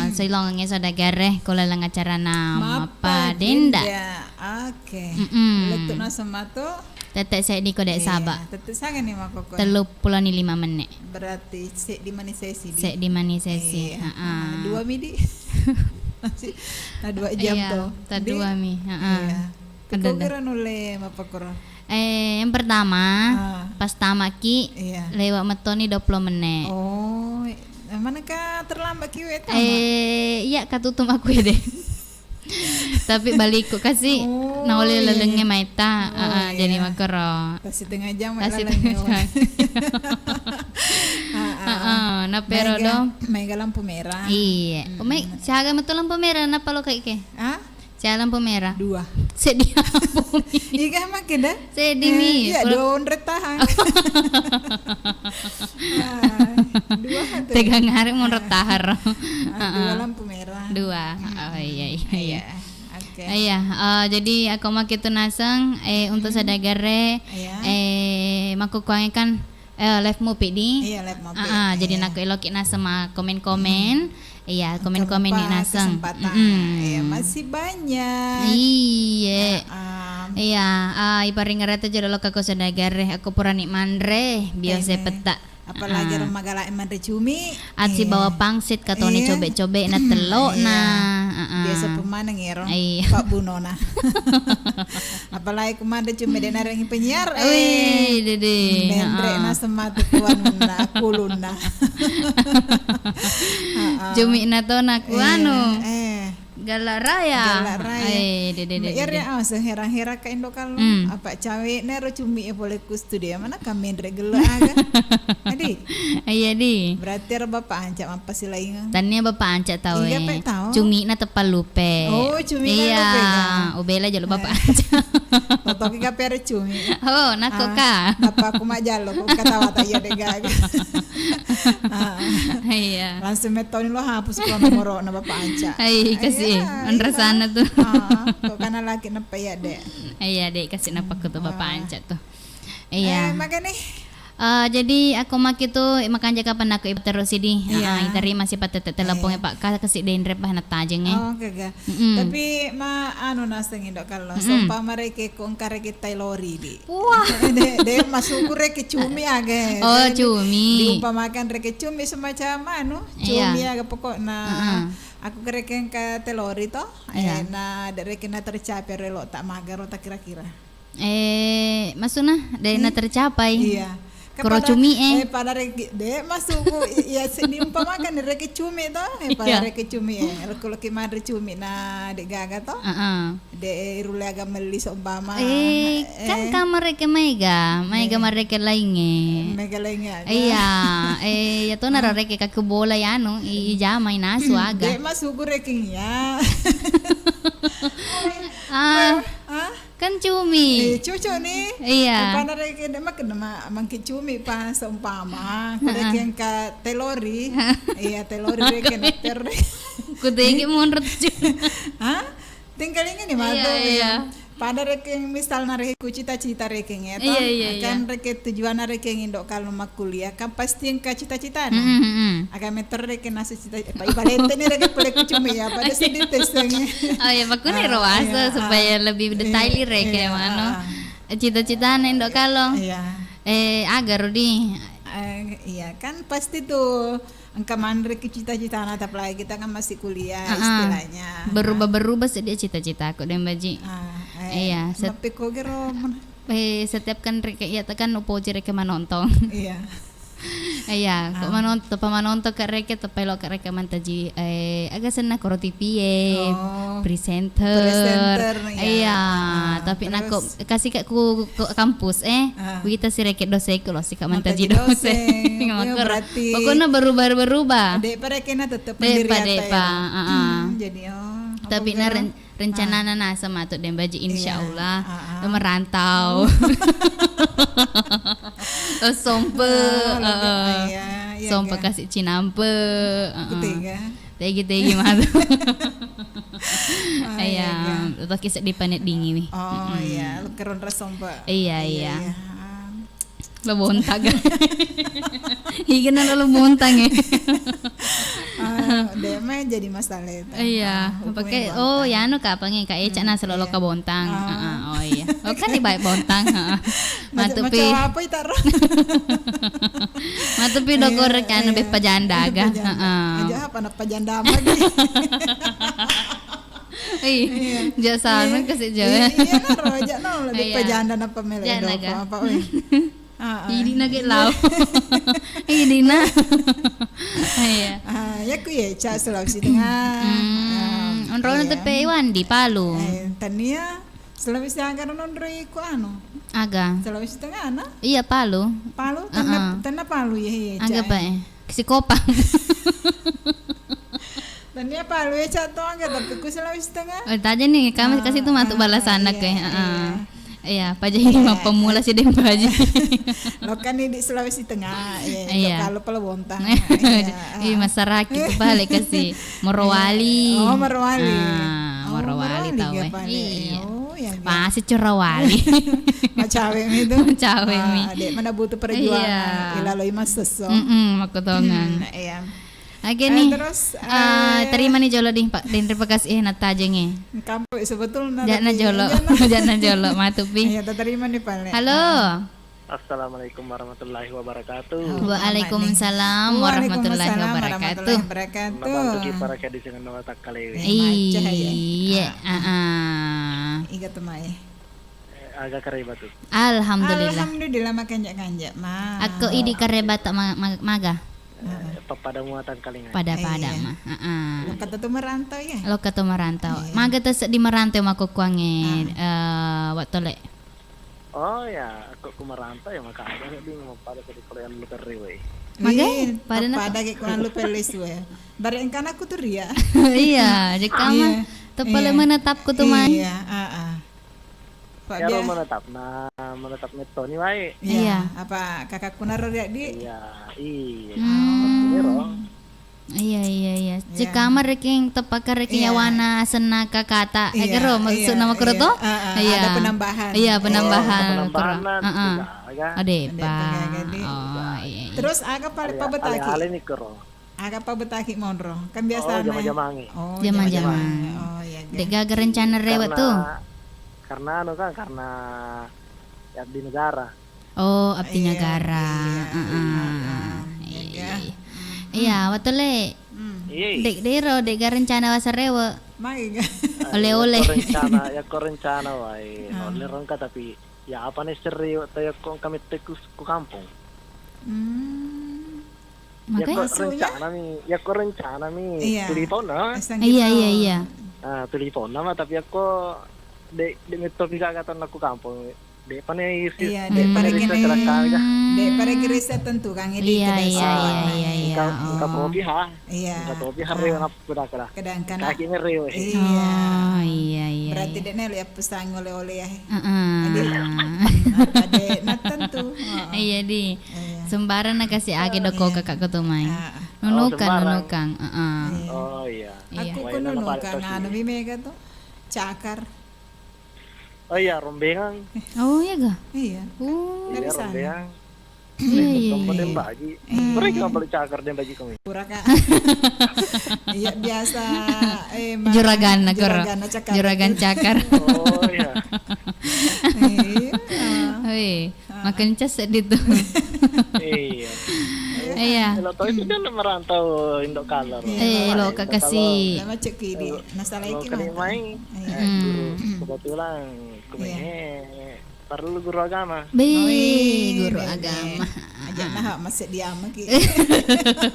hmm. Soilongengnge saudagarre, ko laleng acarana Mappa Denda. Oke. Mm-mm. Lettu naseng matu. Tette seddi ko de' saba. Tette sangani makkokko. Tellu pulo ni lima menit. Berarti seddi mani sesi di. Seddi mani sesi. Iya. Ah, ah. Dua mi di. Masih, nah, dua jam to. Iya, ta dua mi. Ah, ah. Iya. Ada, ada. Kira nulle mappakkoro? Eh, yang pertama, ah, pas tamaki, iya, lewat metoni dua puluh menit. Oh, manakah terlambat ki we tama? Eh, iya, katutup aku ya deh. Tapi balikku kasi, oh, naole iya, lalengnge iya. Maetta. Oh, ah, ah, jadi iya. Makkoro. Tas setengah jam. Tas setengah jam. Ah, ah. Ah, ah, napero do. Mega lampu merah. Iya. Mm-mm. Mai, siaga metu lampu merah, napa lo kayak ke? Ah? Cea lampu merah? Dua. Seddi lampu mi. Iga makkeda? Seddi mi. Eh, iya, dua onre tahang. Ah, dua tu. Tegang hari monro tahar. Ah, dua lampu merah. Dua. Hmm. Oh, iya, iya, iya. Iya. Oke. Iya, eh, jadi aku makitu naseng, eh, untuk, hmm, saudagarre, iya, eh, makkukuangnge kan Eh, live mupi di? Iya, live mupi. Ah, ah, jadi, iya, nakko eloki naseng ma komen-komen. Hmm. Iya, komen-komen ni naseng. Kesempatan. Mm-mm. Iya, masih banyak. Iya. Ah, ah. Iya, ah, iparingerata jolo lokka ko saudagarre, aku purani manre, biasa petta. Apalagi ro magala manre cumi. Aci bawa pangsit katoni cobe-cobe na tello na. Iya. Ah, ah. Biasa pemaneng ero. Iya. Pak Bunona. Apalagi ku manre cumi de' narengi penyiar, eh. Wih, dede. Menre' naseng matu kuanunna, kulunna. Heeh. Cumi na to na kuanu. Eh, eh. Gala raya. Gala raya. Eh, dede, dede, dede. Iyaro, ah, seherang-herang ka Indo Kallo. Hmm. Apa cawe' na ro cumi e pole ku studio, mana ka menre' gelo aga. Adi. Iya, di. Berarti ero Bapak Anca mappasilaingeng. Tania Bapak Anca tau, eh. Cumi na teppa lupe. Oh, cumi na lupe, ya. Ubela jolo Bapak Anca. Totoki ka pere cumi. Oh, nako ka. Napa aku majalo ko katawa ta iya de' gaga. Ah. Iya. Langsung metoni lo hapus ko nomoro na Bapak Anca. Hai, kasi, iya, anrasana tu. Ah, ko kana laki napa iya de'. Iya, de', kasi napa ko tu Bapak Anca tu. Iya. Eh, makanya. Eh, jadi aku makitu makanja kapan aku ibu terus idi. Iya. Ah, ah, iterima sipatette telepon, iya, Pak. Ka-, kasi denre bah natajeng, eh. Oh, gaga. Mm-mm. Tapi ma anu naseng Indo Kallo, mm-mm, seumpama reke ko engka reke tailori di. Wah. De', de' masuku reke cumi aga. Oh, jadi cumi. Diumpamakan reke cumi semacam anu, iya, cumi aga pokokna. Heeh. Aku reke engka tailori to, iya, eh, na de' reke na tercapai relo tak maga ro tak kira-kira. Eh, maksudna de' na tercapai. Iya. Koro cumi e. Eh, pada reke, de' masuku, i-, iya, si-, diumpamakan reke cumi to, eh, pada reke cumi e. Iya. Loko-loki manre cumi na de' gaga to. Heeh. De' rulle aga melli seumpama. Eh, kan ka mareke maega, maega mareke laingnge. Maega laingnge aga. Iya, eh, iya to naro reke kaku bola yanu, i-, ijama inasu aga. De' masuku reke iya. Ah. Ah? Kan cumi. Eh, cucu ni. Iya. Eh, pada reke de' makkeda ma-, mangke cumi pa seumpama. Ko reke engka tailori. Iya, tailori reke na terre. Kutegi monro tu cumi. Hah? Tingkalinga ni matu. Iya, iya. Pada reke misalna reke ku cita-cita reke ngeto. Iya, iya, iya. Kan reke tujuanna reke Indo Kallo makkuliah, kan pasti engka cita-citana. Mm, mm, mm. Aga metoro reke nasu cita, pa ibalente ni reke pole ku cumi ya, pada sedih teseng. Oh iya, makkuniro waso supaya lebih detail reke manu. Cita-citana Indo Kallo. Iya. Eh, aga ro di. Eh, iya, kan pasti tu engka manre ki cita-citana, apalagi kita kan masih kuliah istilahnya. Berubah-berubah sedih cita-citaku, Dembaji. Ah, eh, iya, set- tapi kok gero men- Eh, setiap kan reke, iya, tekan upoji reke manontong. Iya. Iya, ko manontong, pa manontong ke reke, tepelo ke reke mantaji, eh, aga senna koro T V e, presenter. Presenter, iya. Iya, tapi nako kasih ke ku, ku kampus, eh, wita si reke doseku lo, sika mantaji dosen. Makoro. Pokoknya berubah-berubah. De'pa reke na tetep pendirian. De'pa, heeh. Hmm, jadi, oh, tapi na ren- Rencanana naseng matu Dembaji, insya Allah. Merantau. Sompe, sompe kasi cinampe. Tegi-tegi matu. Iya, toki seddi paneddingi wi. Oh iya, keronra sompe. Iya, iya. Lo bontang. Iga na lo bontang, eh. Ah, de' mai jadi masalah itu. Iya, ah, pakai, oh, ya anu kapangi, Kak Eca na selalu ka bontang. Ah. Heeh, oh iya. Oh, kan di baik bontang, heeh. Matupi. Macam apa itu, Ro? Matupi dokor kan, iya, beppa janda aga. Beppa janda. Heeh. Aja apa, nappa janda lagi? Iya. Jasana kasih jawa. Iya, iya, naro aja, no, lebih pajanda napa mele. Janda dopa ga? Apa, weh? Ah, ah. Idina ge lao. Idina. Iya. Ah, ya ku ya, Ca, Sulawesi Tengah. Hmm, ah, onrono iya. Tepe Iwandi, Palu. Eh, tania Sulawesi Tengah kan nonroi ku anu. Aga? Sulawesi Tengah, na? Iya, Palu. Palu, tanna, heeh, tanna Palu, ya, iya, Ca. Aga, Pak, eh? Psikopang. Tania Palu ya, Ca, to, aga, tapi ku Sulawesi Tengah. Oh, taja nih, kami kasih tuh matu balasan aku ya. Ah, iya, heeh. Iya, paja ini mah pemula sih, Dem, paja. Lo kan ini di Sulawesi Tengah, iya, iya. Kalau pala bontang. Iya, ih, masyarakat itu balik kasih Morowali. Oh, Morowali. Ah, oh, Morowali, Morowali tahu, ya, eh. Paling. Iya. Oh, ya, ya. Masih Corawali. Macawe mi itu. Macawe mi. Ah, dek mana butuh perjuangan. Iya. Ilaloi mas seso. Mm-mm, makotongan. Hmm, iya. Oke, eh, nih. Terus, eh, eh, terima nih jolo deh, Pak. Dan terima kasih, eh, natajenge. Kampung sebetulnya. Jana tapi jolo. Jana. Jana jolo, matupi. Iya, terima nih, Pak. Halo. Ah. Assalamualaikum warahmatullahi wabarakatuh. Waalaikumsalam warahmatullahi wabarakatuh. Waalaikumsalam warahmatullahi wabarakatuh. Nabantu ki para kadi sengen nawa takkalewe. Eh, macca, ya. Iya, ah, ah. Iga tu mai. Eh, aga kareba tu. Alhamdulillah. Alhamdulillah, makanja-kanja, ma. Akko idi kareba tak ma-, ma-, maga? Eh, pappada muatan kalinga. Pada-pada, iya, ma. Heeh. Lokka tu merantau, ya? Lokka tu merantau. Iya. Maga tu seddi merantau makkukkuangnge, eh, wattole. Oh, ya, akko ku merantau, ya, maka ada seddi, pada seddi kalau yang lu kerri, weh. Maga? Pada na- pada ke kurang lu pelis, weh. Bare engkana aku tu ria. Iya, jekama. Iya. Tepale menetapku tu mai. Iya, ah, ah. Pak. Iyaro biasa menetapna, menetap mettoni wae. Iya, iya. Apa kakakku naro riaddi? Iya, iya. Hmm. Maksudnya ro. Iya, iya, iya. Iya. Cekama rekeng tepaka rekeng, iya, yawana senna kakata. Iya, ero maksudna, iya, makkoro to? Iya. Ah, ah, iya. Ada penambahan. Iya, penambahan. Oh, penambahan. Koro. Ah, ah. Tidak, ya. Ade, ade pa. Pengen jadi. Oh, iya, iya. Terus aga pale pabetaki? Ale-ale ni koro. Aga pabetaki monro? Kan biasa. Oh, jama-jamangi. Oh, jama-jamangi. Jama-jamangi. Oh, iya, iya. De'gaga rencana rewe tu? Karena, karena anu kan, karena abdi negara. Oh, abdi negara. Iya, iya. Heeh. Iya, iya. Iya, iya. Hmm. Iya, wattole. Hmm. Iya. De', de'ro, de'ga rencana wasa rewe. Mai ga? Oleh-oleh. Yakko rencana, yakko rencana wae. Hmm. Oleh rongka tapi ya apa nih seri waktu yakko kami tekus ku kampung. Hmm. Makanya? Yakko rencana mi, yakko rencana mi, iya, tuli taunna. Iya, iya, iya. Ah, tuli taunna mah, tapi yakko de', de' metto pi gaga taunna ku kampung. De' pa ni isi. Iya, de' pa ni isi. De' pa ni isi tentu kan, iya, iya, iya, iya. Engka, engka topi ha. Iya. Engka topi ha, rewe na Kuda-kuda. Kadang-kadang. Kaki ngeri, weh. Iya. Oh, iya, iya, iya. Berarti de' nelo ya pesan oleh-oleh ya. Heeh. Jadi, apa de' na tentu. Heeh. Iya, di. Iya. Sembarang na kasih agi doko kakak ko tu mai. Heeh. Nunukan, oh, sembarang. Nunukan. Heeh. Iya. Oh, iya. Iya. Aku ku nunukan anu mi mega tu. Cakar. Oh iya, rombengang. Oh iya ga? Iya. Oh. Iya, rombengang. Iya, iya, iya. Tombol dembagi. Eh. Mereka beli cakar dembagi kami. Pura, Kak. Iya, biasa, eh, ma-, juragan, juragan cakar. Juragan cakar. Oh, iya. Iya. Wih. Makan cas sedih tuh. Iya. Iya. Lo tau itu kan merantau Indo Kalor. Eh, lo kakasi. Nama cek kiri. Nasalaiki lo kali mai. Iya. Eh, guru kebetulan kumehe perlu guru agama. Be, guru agama. Aja nah masih diam lagi.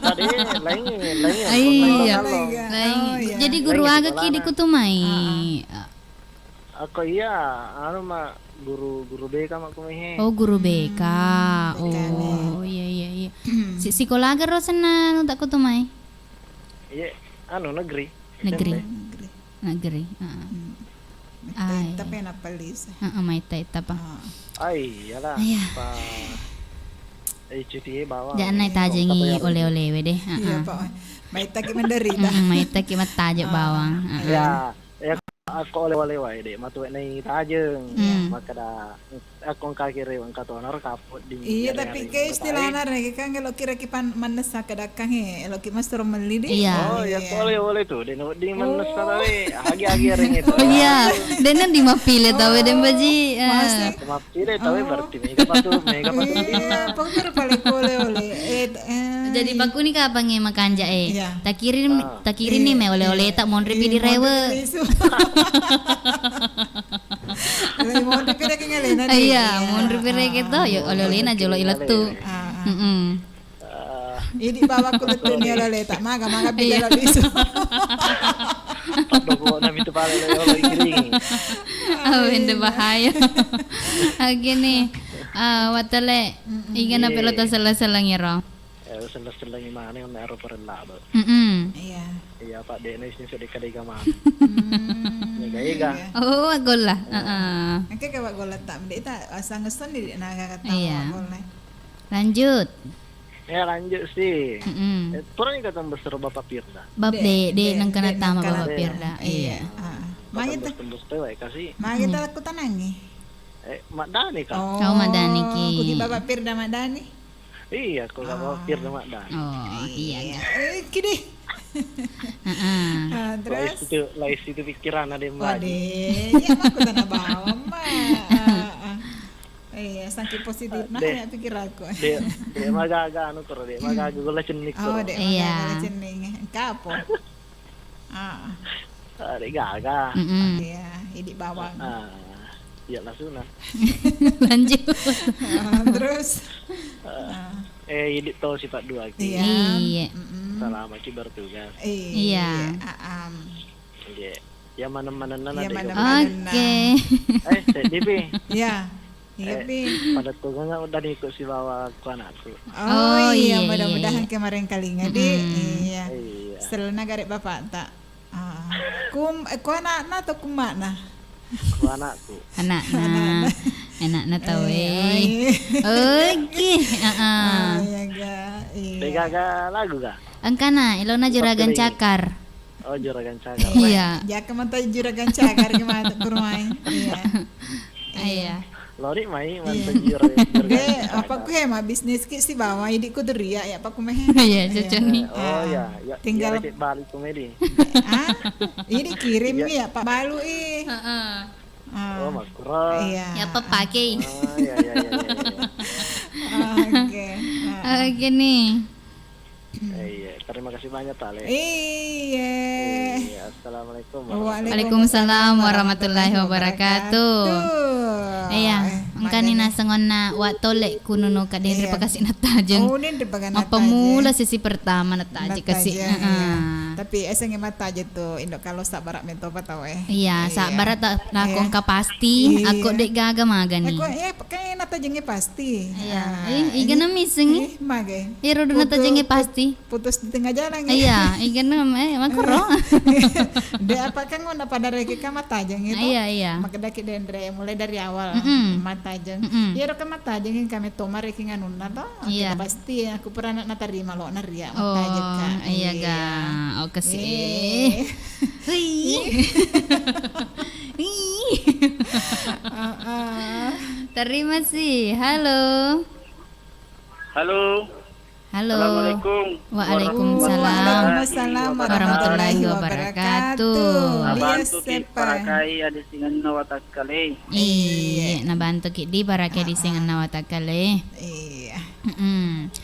Tadi lain, lain. Iya. Lain. Oh, iya. Jadi guru aga ki di Kutumai. Ako iya, anu ma guru, guru B K ma kumehe. Oh, guru B K. Hmm, B K ne. Oh, iya, iya, iya. Si-, sikola aga ro senna anu tak Kutumai? Iya, anu negeri. Negeri. S M P. Negeri. Negeri, heeh. Hmm. Ai. Tapi enak pelis. Heeh, mai tai tapa. Ah. Ai, iyalah. Iya. Pa, eh, cuti bawang. Jangan naik tajengi oleh-oleh we deh. Iya, heeh. Pak. Mai taki menderita. Mm, mai taki mattaje bawang. Heeh. Ya, ya. Akko oleh-oleh wae, de' matu nai tajeng. Hmm. Makkeda, akko engka ki rewe' engka tona ro kapodding. Iya, tapi ke istilahna re, kan elo' kira ki pan mannessa kedakkangnge, elo' ki mastro melli di. Iya. Oh, iya, ko oleh-oleh tu, de' nawedding mannessa tawe. Agi-agi areng itu. Iya, de' na di mappile tawe, de' baji. Eh. Masih. Mappile tawe berarti mega patu, mega patu. Iya, pokoknya paling oleh-oleh. Eh, eh. Jadi pakuni kapangnge makanja e. Iya. Takirim, takirim ni me oleh-oleh tak monri pi di rewe'. Iya, monri pi di rewe' to, yo oleh-oleh na jolo ilettu. Heeh. Idi' bawakku lettu ni oleh-oleh tak maga-maga pi jolo lisu. Paddogo na mitu pale lo yo lo ikiringi. Awende bahaya. Oke ni. Ah, watele. Iga na pelo tasella-sellangi ro. Eh, selleng-sellengi maneng onne aro parella do. Mm-mm. Iya. Iya, Pak, de' na isin sedeka-deka maneng. Hmm. Ega-ega. Oh, golla. Heeh. Engka ke Pak golla tak, de' tak asang ngeson di na kata golla. Lanjut. Ya, lanjut sih. Mm-mm. Eh, purani kata besar Bapak Pirda. Bab de', de', nengka natama Bapak Pirda. Iya. Magi ta tembus tewa kasih. Magi ta aku tanangi. Eh, maddani ka? Oh, maddani ki. Kuki Bapak Pirda maddani. Iya, ko Bapak Pirda maddani. Oh, iya. Eh, kidi. Heeh. Ah, terus? Lai situ, lai situ pikiran ada yang lagi. Waduh, iya, aku tanah bawang, Mak. Ah, ah. Iya, saking positifna ya pikiranku. De', de' magaga anu koro, de' magaga golla cennik koro. Oh, de' magaga golla cennik. Engka apa? Ah. Ah, de' gaga. Mm-mm. Iya, idi' bawang. Ah, iya, lasuna. Lanjut. Ah, terus? Ah, eh, idi' to sifat dua ki. Iya. Iya. Mm-mm. Selama ki bertugas. Iya. Ah, am. Iya. Ya maneng-manenna. Oke. Eh, sedih pi. Iya. Iya, Pi. Pada tuga nggak udah ikut sibawa ku anakku. Oh, iya, mudah-mudahan kemarin kalinya, Di. Iya. Selena garek bapak tak. Ah. Kum, eh, ku anakna atau ku makna? Ku anakku. Anakna. Anakna tau, eh. Oke, heeh. Iya, ga. Iya. Gaga lagu ga? Engkana, elona Juragan Cakar. Oh, Juragan Cakar. Iya. Jaka mata Juragan Cakar gimana tuh kurmai? Iya. Iya. Lori mai mantan jur-, juragan. Apa ku hema bisnis ki sibawa idi' ku deria ya apa ku mehe. Iya, cocok ni. Oh, iya, iya. Tinggal balik ku medi. Ah, ini kirim ni ya Pak Balu i. Heeh. Oh, makro. Iya. Ya apa pakai? Oh, iya, iya, iya, iya. Oke. Oke ni. Eh, iya, terima kasih banyak, Tale. Iya. Iya, assalamualaikum warahmatullahi wabarakatuh. Waalaikumsalam warahmatullahi wabarakatuh. Iya, engkani nasengonna wa tole kununu kadin ripakasi natajeng. Oh, ini ripakasi natajeng. Mappamula sesi pertama natajeng kasi. Heeh. Tapi esengi matajeng tu indo kalau sabara metopa tau e. Iya, sabara tak nakongka pasti, aku dek gaga magani. Aku, iya, kan natajengi pasti. Iya. Ah, eh, igana missing. Eh, mage. Iro duna tajengnge pasti. Putus di tengah jalan, ya? Iya, igana, eh, makaro. De apa kan ngona pada reke ka matajeng itu. Iya, iya. Makedaki denre mulai dari awal matajeng. Mm-mm. Iya, ro ka matajeng kami toma reke nganunna to. Iya. Pasti aku pernah nak natarima lo naria matajeng ka. Oh, iya, ga. Oke sih. Hui. Hui. Terima sih. Halo. Halo. Halo. Assalamualaikum. Waalaikumsalam. Waalaikumsalam warahmatullahi wabarakatuh. Nabantu ki parakai adi singenna watakkale. Iya, nabantu ki di parakai adi singenna watakkale. Iya. Mm-mm.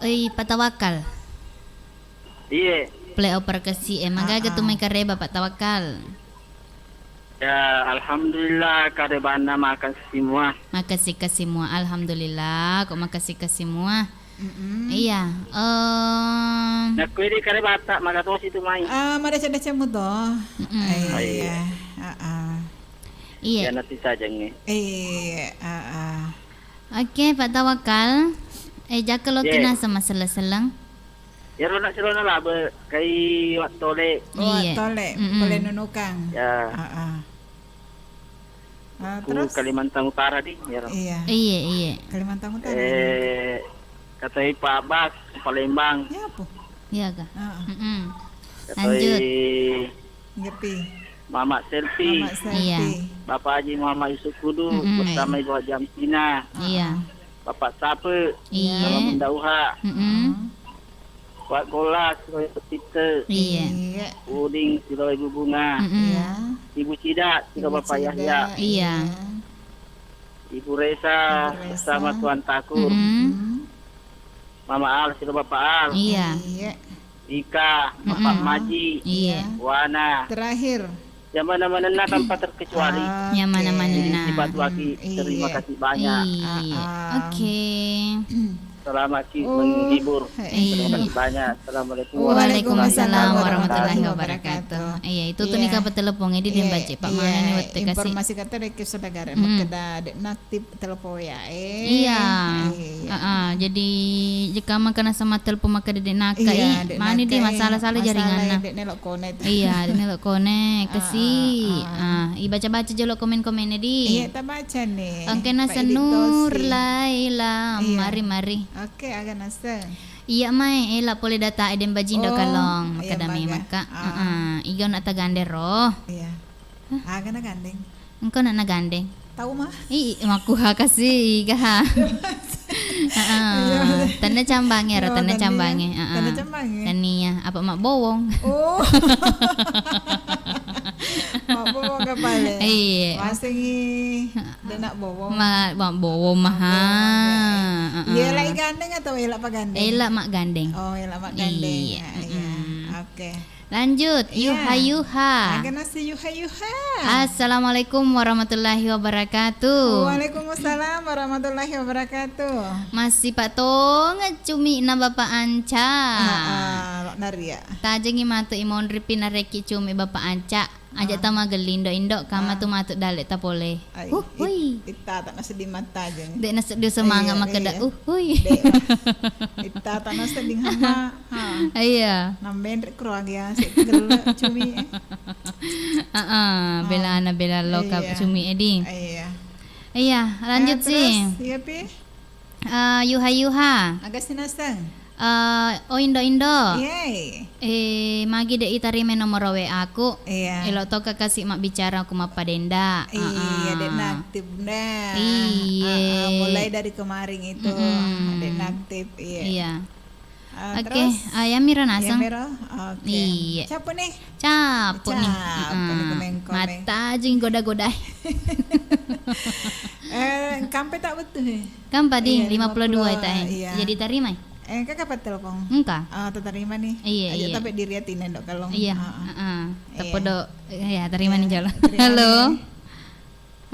Oi, Pak Tawakal. Iye. Play over kasi e. Magaga tu mai kareba, Pak Tawakal. Ya, alhamdulillah, karebanna makasi mua. Makasi kasi mua. Alhamdulillah, ko makasi kasi mua. Mm-mm. Iya. Em. Nakko idi karebata, magatosi tu mai. Ah, madeceng-deceng muto. Mm-mm. Iya. Ah, ah. Iya. Ya, nanti saja nge. Iya, ah, ah. Oke, Pak Tawakal. Eh, jaka lo kina sama seleng-seleng. Iyaro na silona labe kai wattole. Oh, iya. Wattole, mm-mm. Pole nunukang. Ya. Ah, ah. Ah, ku terus? Kalimantan Utara di, iyaro. Iya. Iya, iya. Kalimantan Utara. Eh, katai Pak Bas, Palembang. Ya apa? Iya, ga. Ah, ah. Mm-mm. Katai lanjut. Ngepi. Mama Selfie. Mama Selfie. Iya. Bapak Haji Muhammad Yusuf Kudu, mm-mm, bersama Ibu Haji Amtina. Iya. Bapak Sape, iya, Mama Bunda Uha. Mm-mm. Pak Golas, Roy Peter. Iya. Iya. Uding, Siro Ibu Bunga. Mm-mm. Iya. Ibu Cida, Siro Ibu Bapak Cida, Yahya. Iya. Iya. Ibu Resa, Ibu Resa, bersama Tuan Takur. Mm-mm. Mm-mm. Mama Al, Siro Bapak Al. Iya. Iya. Ika, Bapak, mm-mm, Maji. Iya. Wana. Terakhir. Yang mana-mana tanpa terkecuali. Oke. Yang mana-mana. Jadi, sifat waki, terima kasih banyak. Iya. Ah, ah. Oke. Selamat ki menghibur. Iya. Terima kasih banyak. Assalamualaikum warahmatullahi wabarakatuh. Waalaikumsalam warahmatullahi wabarakatuh. Iya, itu tuh. Iya. Nika petelepon, jadi, iya, Deng Baji, Pak, iya, mana nih, waktu kasih informasi kata dari saudara, hmm, makkeda de' naaktif telepon ya, eh. Iya. Iya. Heeh, jadi jika makkeda sama telepon makkeda de' naaktif, iya, de' naaktif, mani di masalah-salah jaringanna. Masalah de' nelo connect. Iya, de' nelo connect, kasi. Ah, ah, ah. Ah, ibaca-baca jolo komen-komennya di. Iya, tabaca nih. Oke, Pak Senur Ditosi. Laila, iya, mari, mari. Oke, aga naseng. Iya, mae, ela pole data e Deng Baji ndo, oh, kalong, iya, makkeda maga. Memang, Kak. Ah. Heeh, iga na' tagandero. Iya. Hah? Aga nagandeng? Engka na' nagandeng. Tau mah? Ih, makkuha kasi, iga ha. Heeh. Iya. Tenna cambange ro, oh, tenna cambange. Heeh. Tenna cambange. Tania, apa mabbowong? Oh. Mabbowong kapale. Iya. Masengi. De' nabbowong. Ma-, mabbowong maha. Mabbowong, ya. Heeh. Iya, ela gandeng atau ela pagandeng? Ela maggandeng. Oh, ela maggandeng. Iya. Ya, iya. Mm-mm. Oke. Lanjut, iya. Yuha-yuha. Aga naseng yuha-yuha. Assalamualaikum warahmatullahi wabarakatuh. Waalaikumsalam warahmatullahi wabarakatuh. Massi patong cumi' na Bapak Anca. Heeh, lo naria. Tajengi matu imonri pi narekki cumi' Bapak Anca. Aja' tamagelli indo-indo, kamatu-matu dalle' tapole. Ai, huh, hui. It-, ittata nasedding mattajeng. De' nasedding semangat makkeda, iya, uh, hui. De'. Ittata nasedding hama. Ha. Iya. Nambenre' kro agi ase' gelle' cumi'. Heeh, belana bela loka cumi' e di. Iya. Iya, lanjut si. Terus, iya, Pi? Eh, yuha-yuha. Aga sinaseng? Eh, oh, indo-indo. Iyai. Eh, magi de' itarima nomoro W A-ku? Iya. Elo' toka kasi' mabbicara ku mappadenda. Iya, de' naaktif nda. Iya. Heeh, mulai dari kemarin itu, mm-mm, de' naaktif, iya. Iya. Eh, oke, terus? Eh, yamiro naseng. Yamiro? Oke. Iya. Cappu nih. Cappu nih. Cappu nih, heeh, komen-komen. Mattajing goda-godai. Eh, kampe tak betul, eh? Kan pading, iya, lima puluh dua, lima puluh dua, ta, eh. Iya. Jadi tarimai? Eh, kakak apa telepon? Engka. Ah, tatarima nih. Iya, aja iya. Tapi diri hati nendok kalong. Iya, heeh. Heeh. Iya. Tapodo, iya, tarima nih, iya, jalo. Terima halo. Nih.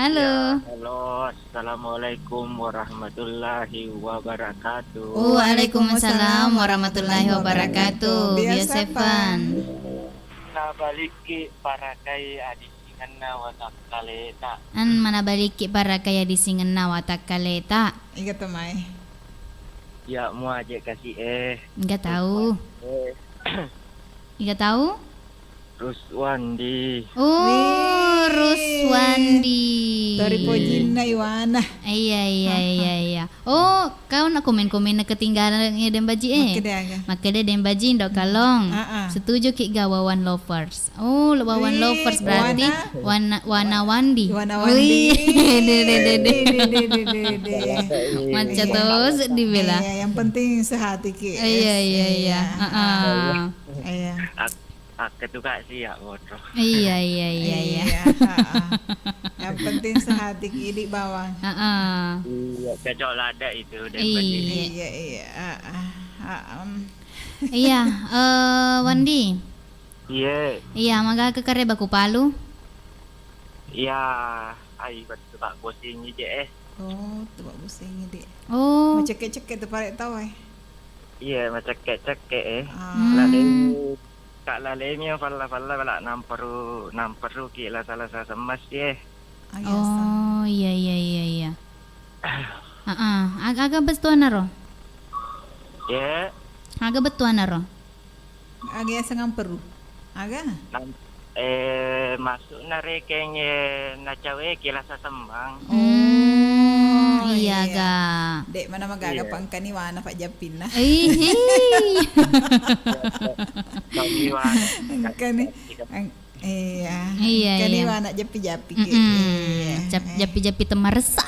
Halo. Ya, halo. Assalamualaikum warahmatullahi wabarakatuh. Waalaikumsalam warahmatullahi wabarakatuh. Biasa, Biasa, Pan. Pan. Nabalikki parakai adi singenna watakkaleta. An manabalikki parakai adi singenna watakkaleta. Iga to mai? Ya, mu aje' kasi' eh. Enggak tahu. Eh. Iga tahu? Ruswandi. Oh, wih. Ruswandi. Tori pojinna Iwana. Iya, iya, iya, iya. Oh, kau na komen-komen na ketinggalan ya Deng Baji, eh. Makkeda aga? Makkeda Deng Baji, Indo Kalong. Ah, ah. Setuju ki ga Wawan Lovers. Oh, Wawan Lovers berarti Wana, Wana Wandi. Wana Wandi. Wih, de, de, de, de. Macca to sedih bela. Iya, yang penting sehati ki. Iya, iya, iya. Heeh. Iya. Ak-, akketu ka sia bodoh. Iya, iya, iya, iya. Iya, heeh. Yang penting sehati ki idi bawang. Heeh. Iya, cocok lada itu Deng Baji. Iya. Iya, iya, heeh. Heeh. Iya, eh, Wandi. Iye. Iya, magaga kareba ku Palu? Iya, ai, bettu Pak Bosingi je, eh. Oh, tu Pak Bosingi, Dek. Oh. Macekke-cekke tu pare tau, eh. Iya, macekke-cekke, eh. Ah. Hmm. Laleng, Kak, lalemi falla-falla bela namperu, namperu ki la salasa semmas, eh. Oh, iya, iya, iya, iya. Heeh. Aga, aga bettuanna ro? Ye. Aga bettuanna ro? Aga yaseng amperu? Aga? Nam-, eh, masuk na rekeng, eh, na cawe ki lasa sembang. Hmm, oh, iya, iya, ga. Dek mana magaga pangkani wana Pak Japinna. Ih. Kami wana. Engkani, eng-, Iya. Iya, iya. Kaniwa anak jappi-jappi ki. Mm-mm. Iya. Jap-, jappi-jappi temaressa.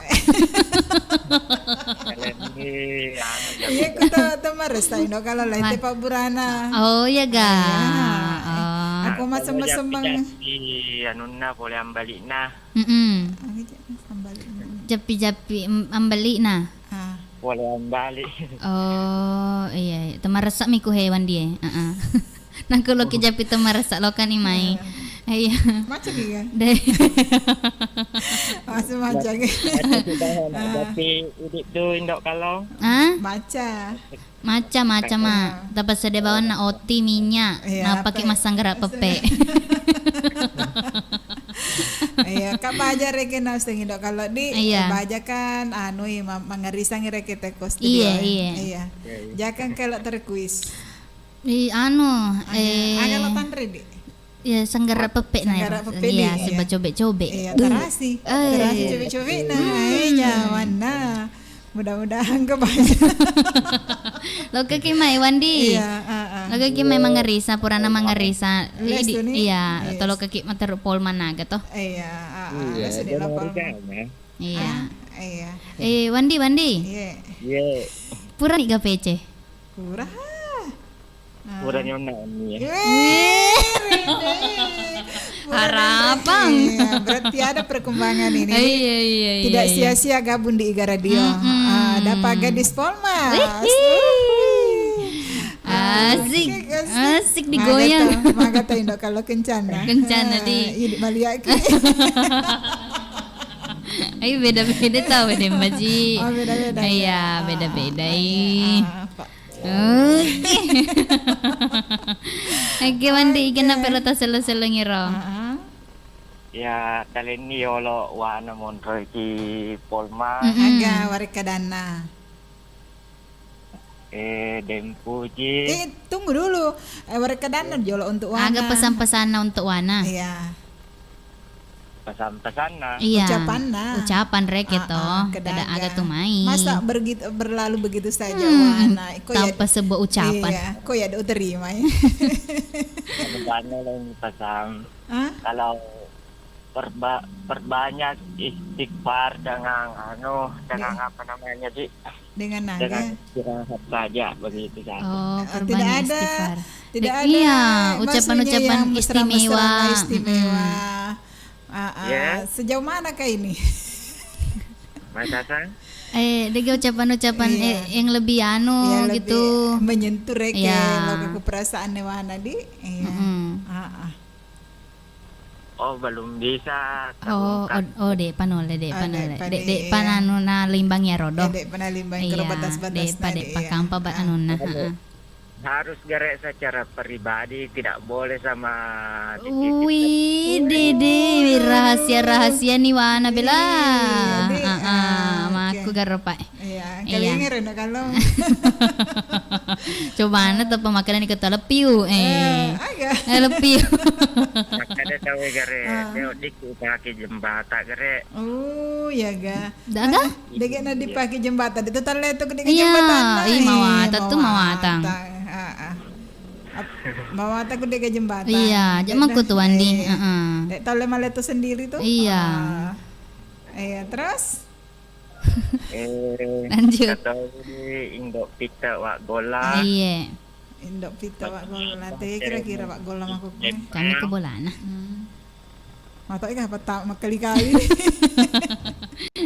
Iya, ku te-, temaressa ino kalau lain te pabburana. Oh, iya ga. Iya. Oh. Aku masem-masem bang. Jappi-jappi anunna pole ambalikna. Mm-mm. Jappi-jappi, mm, ambalikna. Ah. Pole ambalik. Oh, iya, iya. Temaressa mi ku hewan dia. Heeh. Nako loki jappi temaressa lokani mai. Iya. Maca ki ga? Deh. Masih maca ki. Maca ki dah, nak. Ah. Tapi idik tu indok kalau. Ah? Maca. Maca, maca ma. Tapasede bawanna oti minyak. Iya, napake apa? Massanggara peppe. Iya, kak baja reke na seng indok kalau di, iya. Baja kan anu i ma-, mangerisang reke tekos. Iya, iya. Iya. Iya, iya. Jakang kalau terkuis. Ih, anu, aga, eh, aga lo tanre, Di? Ya, sanggara pepe na. Sanggara pepe, iya, di, seba iya. Cobe-cobe. Iya, terasi. Eh. Terasi cobe-cobe na. Hmm. Eh, nyamanna. Mudah-mudahan kebaca. Loka ki mai, Wandi. Iya, ah, ah. Loka ki mai mangerisa, purana mangerisa. Iya, tolo kaki materu pol managa toh. Iya, ah, ah. Iya, lapor. Iya. Ah, iya. Eh, Wandi, Wandi. Iya. Iya. Pura ni ga pece? Pura. Ah. Pura ni onna ni. Wih, rede. Pura. Harapang. Iya, berarti ada perkembangan ini. Iya, iya, iya. Tidak sia-sia gabung di Iga Radio. Mm-mm. Ah, dapat gadis Polmas. Wih. Asik. Asik, asik. Asik digoyang. Magata, magata indok kalau kencana. Kencana, di. Ah, ini maliaki. Ayo beda-beda tau deh, Maji. Oh, beda-beda. Iya, beda-beda. Iya, ah, Pak. Oke. Oke, Wandi, kenapa lo tak selo-selo ngiro? Heeh. Ya, talenni yolo wana monro ki Polma. Mm-mm. Aga warekkadanna. Eh, dempuji. Eh, tunggu dulu. Eh, warekkadanna jolo untuk wana. Aga pesan-pesanna untuk wana? Iya. Pesan-pesanna. Iya. Ucapanna. Ucapan reke to. Ah, ah, kada aga tu mai. Masa bergit-, berlalu begitu saja, hmm, wana. Tanpa sebuah ucapan. Iya, kok ya do terima ya. Pesanna lo pesan. Hah? Kalau perba-, perbanyak istighfar dengan anu, dengan apa namanya, Di? Dengan naga. Dengan istirahat saja begitu saja. Oh, tidak ada, tidak ada, iya, ucapan-ucapan istimewa. Maksudnya yang mesra-mesra, istimewa. Mm-mm. Ah, ah. Ya. Sejauh manakah ini? Mas Hasan? Eh, dege ucapan-ucapan, iya, eh, yang lebih anu gitu. Iya, lebih menyentuh reke, iya, lo ke perasaan wana, Di. Iya. Mm-mm. Ah, ah. Oh, belum bisa. Oh, terbuka. Oh, oh, de' pa nulle, de' pa nulle. De', de' pa nanu na limbang ya rodo. Eh, de' pa na limbang kero batas-batas. Iya, de' pa, de' pa kampa ba anunna, heeh. Harus gare secara pribadi, tidak boleh sama titik-titik. Wih, dede, rahasia-rahasia ni wana bela. Iya, dek. Ah, ah, oke. Maku garo, Pak. Iya, iya. Kalian ngerti kalau. Coba na tepa makanan ikut lepiu, eh. Eh, aga. Eh, lepiu. Makanya tahu gare, ah, dia dik pakai jembatan gare. Oh, iya ga. Daga? Dege na dipake jembatan, itu taletuk dege jembatan. Iya, ih, mawatang tu, mawatang. Heeh. Mawatang ku dege jembatan. Iya, jaman ku tu Wandi. Iya. Heeh. Dek tau le maletu sendiri tu. Iya. Ah. Iya, terus? Eh, lanjut. Kata Indo Pita Wak Gola. Iya. Indo Pita Wak Gola. Te kira-kira Wak Gola maku kue. Kami ke bolana. Hmm. Mato'i ka pata makkali-kali.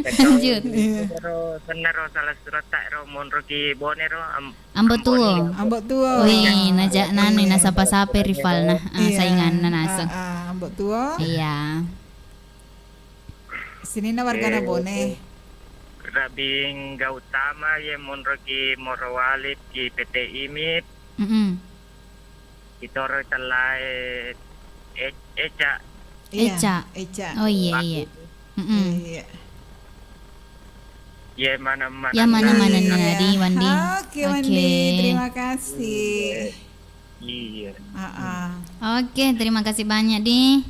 Lanjut. Iya. Ro, sennaro salah surata ro monroki Bone ro, am-, Ambo Tuo. Ambo Tuo. Wih, naja nanu nasapa-sapa rivalna, ah, iya, sainganna naseng. Ah, ah, Ambo Tuo. Iya. Sininna wargana Bone. Rabing Gautama ye monroki Morowali ki P T I mip. Mm-mm. Itoro tellae e-, Eca. Iya, Eca. Eca. Oh, iya, iya. Mm-mm. Iya. Ye mana-mana. Ya mana-mana na di Wandi. Oke, Wandi, terima kasih. Iya. Heeh. Oke, terima kasih banyak, Di.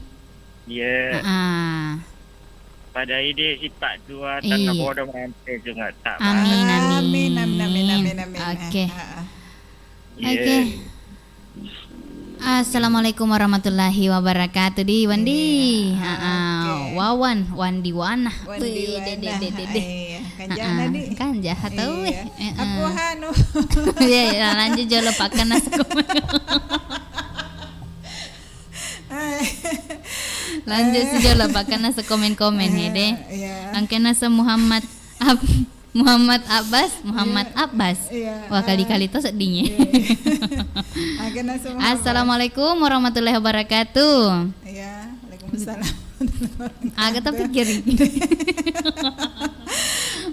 Iya. Heeh. Pada ide sifat dua tanah bodoh nanti juga tak. Amin, amin. Amin, amin, amin, amin, amin. Oke. Heeh. Iya. Oke. Assalamualaikum warahmatullahi wabarakatuh, di Wandi. Iya. Ah, Aa, oke. Wawan, Wandi Wana. Wandi Wih, Wana. Dede, dede, dede. Iya, kanjana, Aa, di. Kanja, hatau, Iya. Weh. Heeh. Aku hanu. Iya, iya, lanjut jolo pakan nasi komen. Lanjut si jolo pakan nasi komen-komen, Eh, ya, deh. Iya. Angkena se Muhammad Ab-, Muhammad Abbas, Muhammad Iya. Abbas. Iya, Wah, ah. Kali-kali to seddingnge. Iya, iya. Agana semua Abbas. Assalamualaikum warahmatullahi wabarakatuh. Iya, waalaikumsalam. Aga tapi kiri.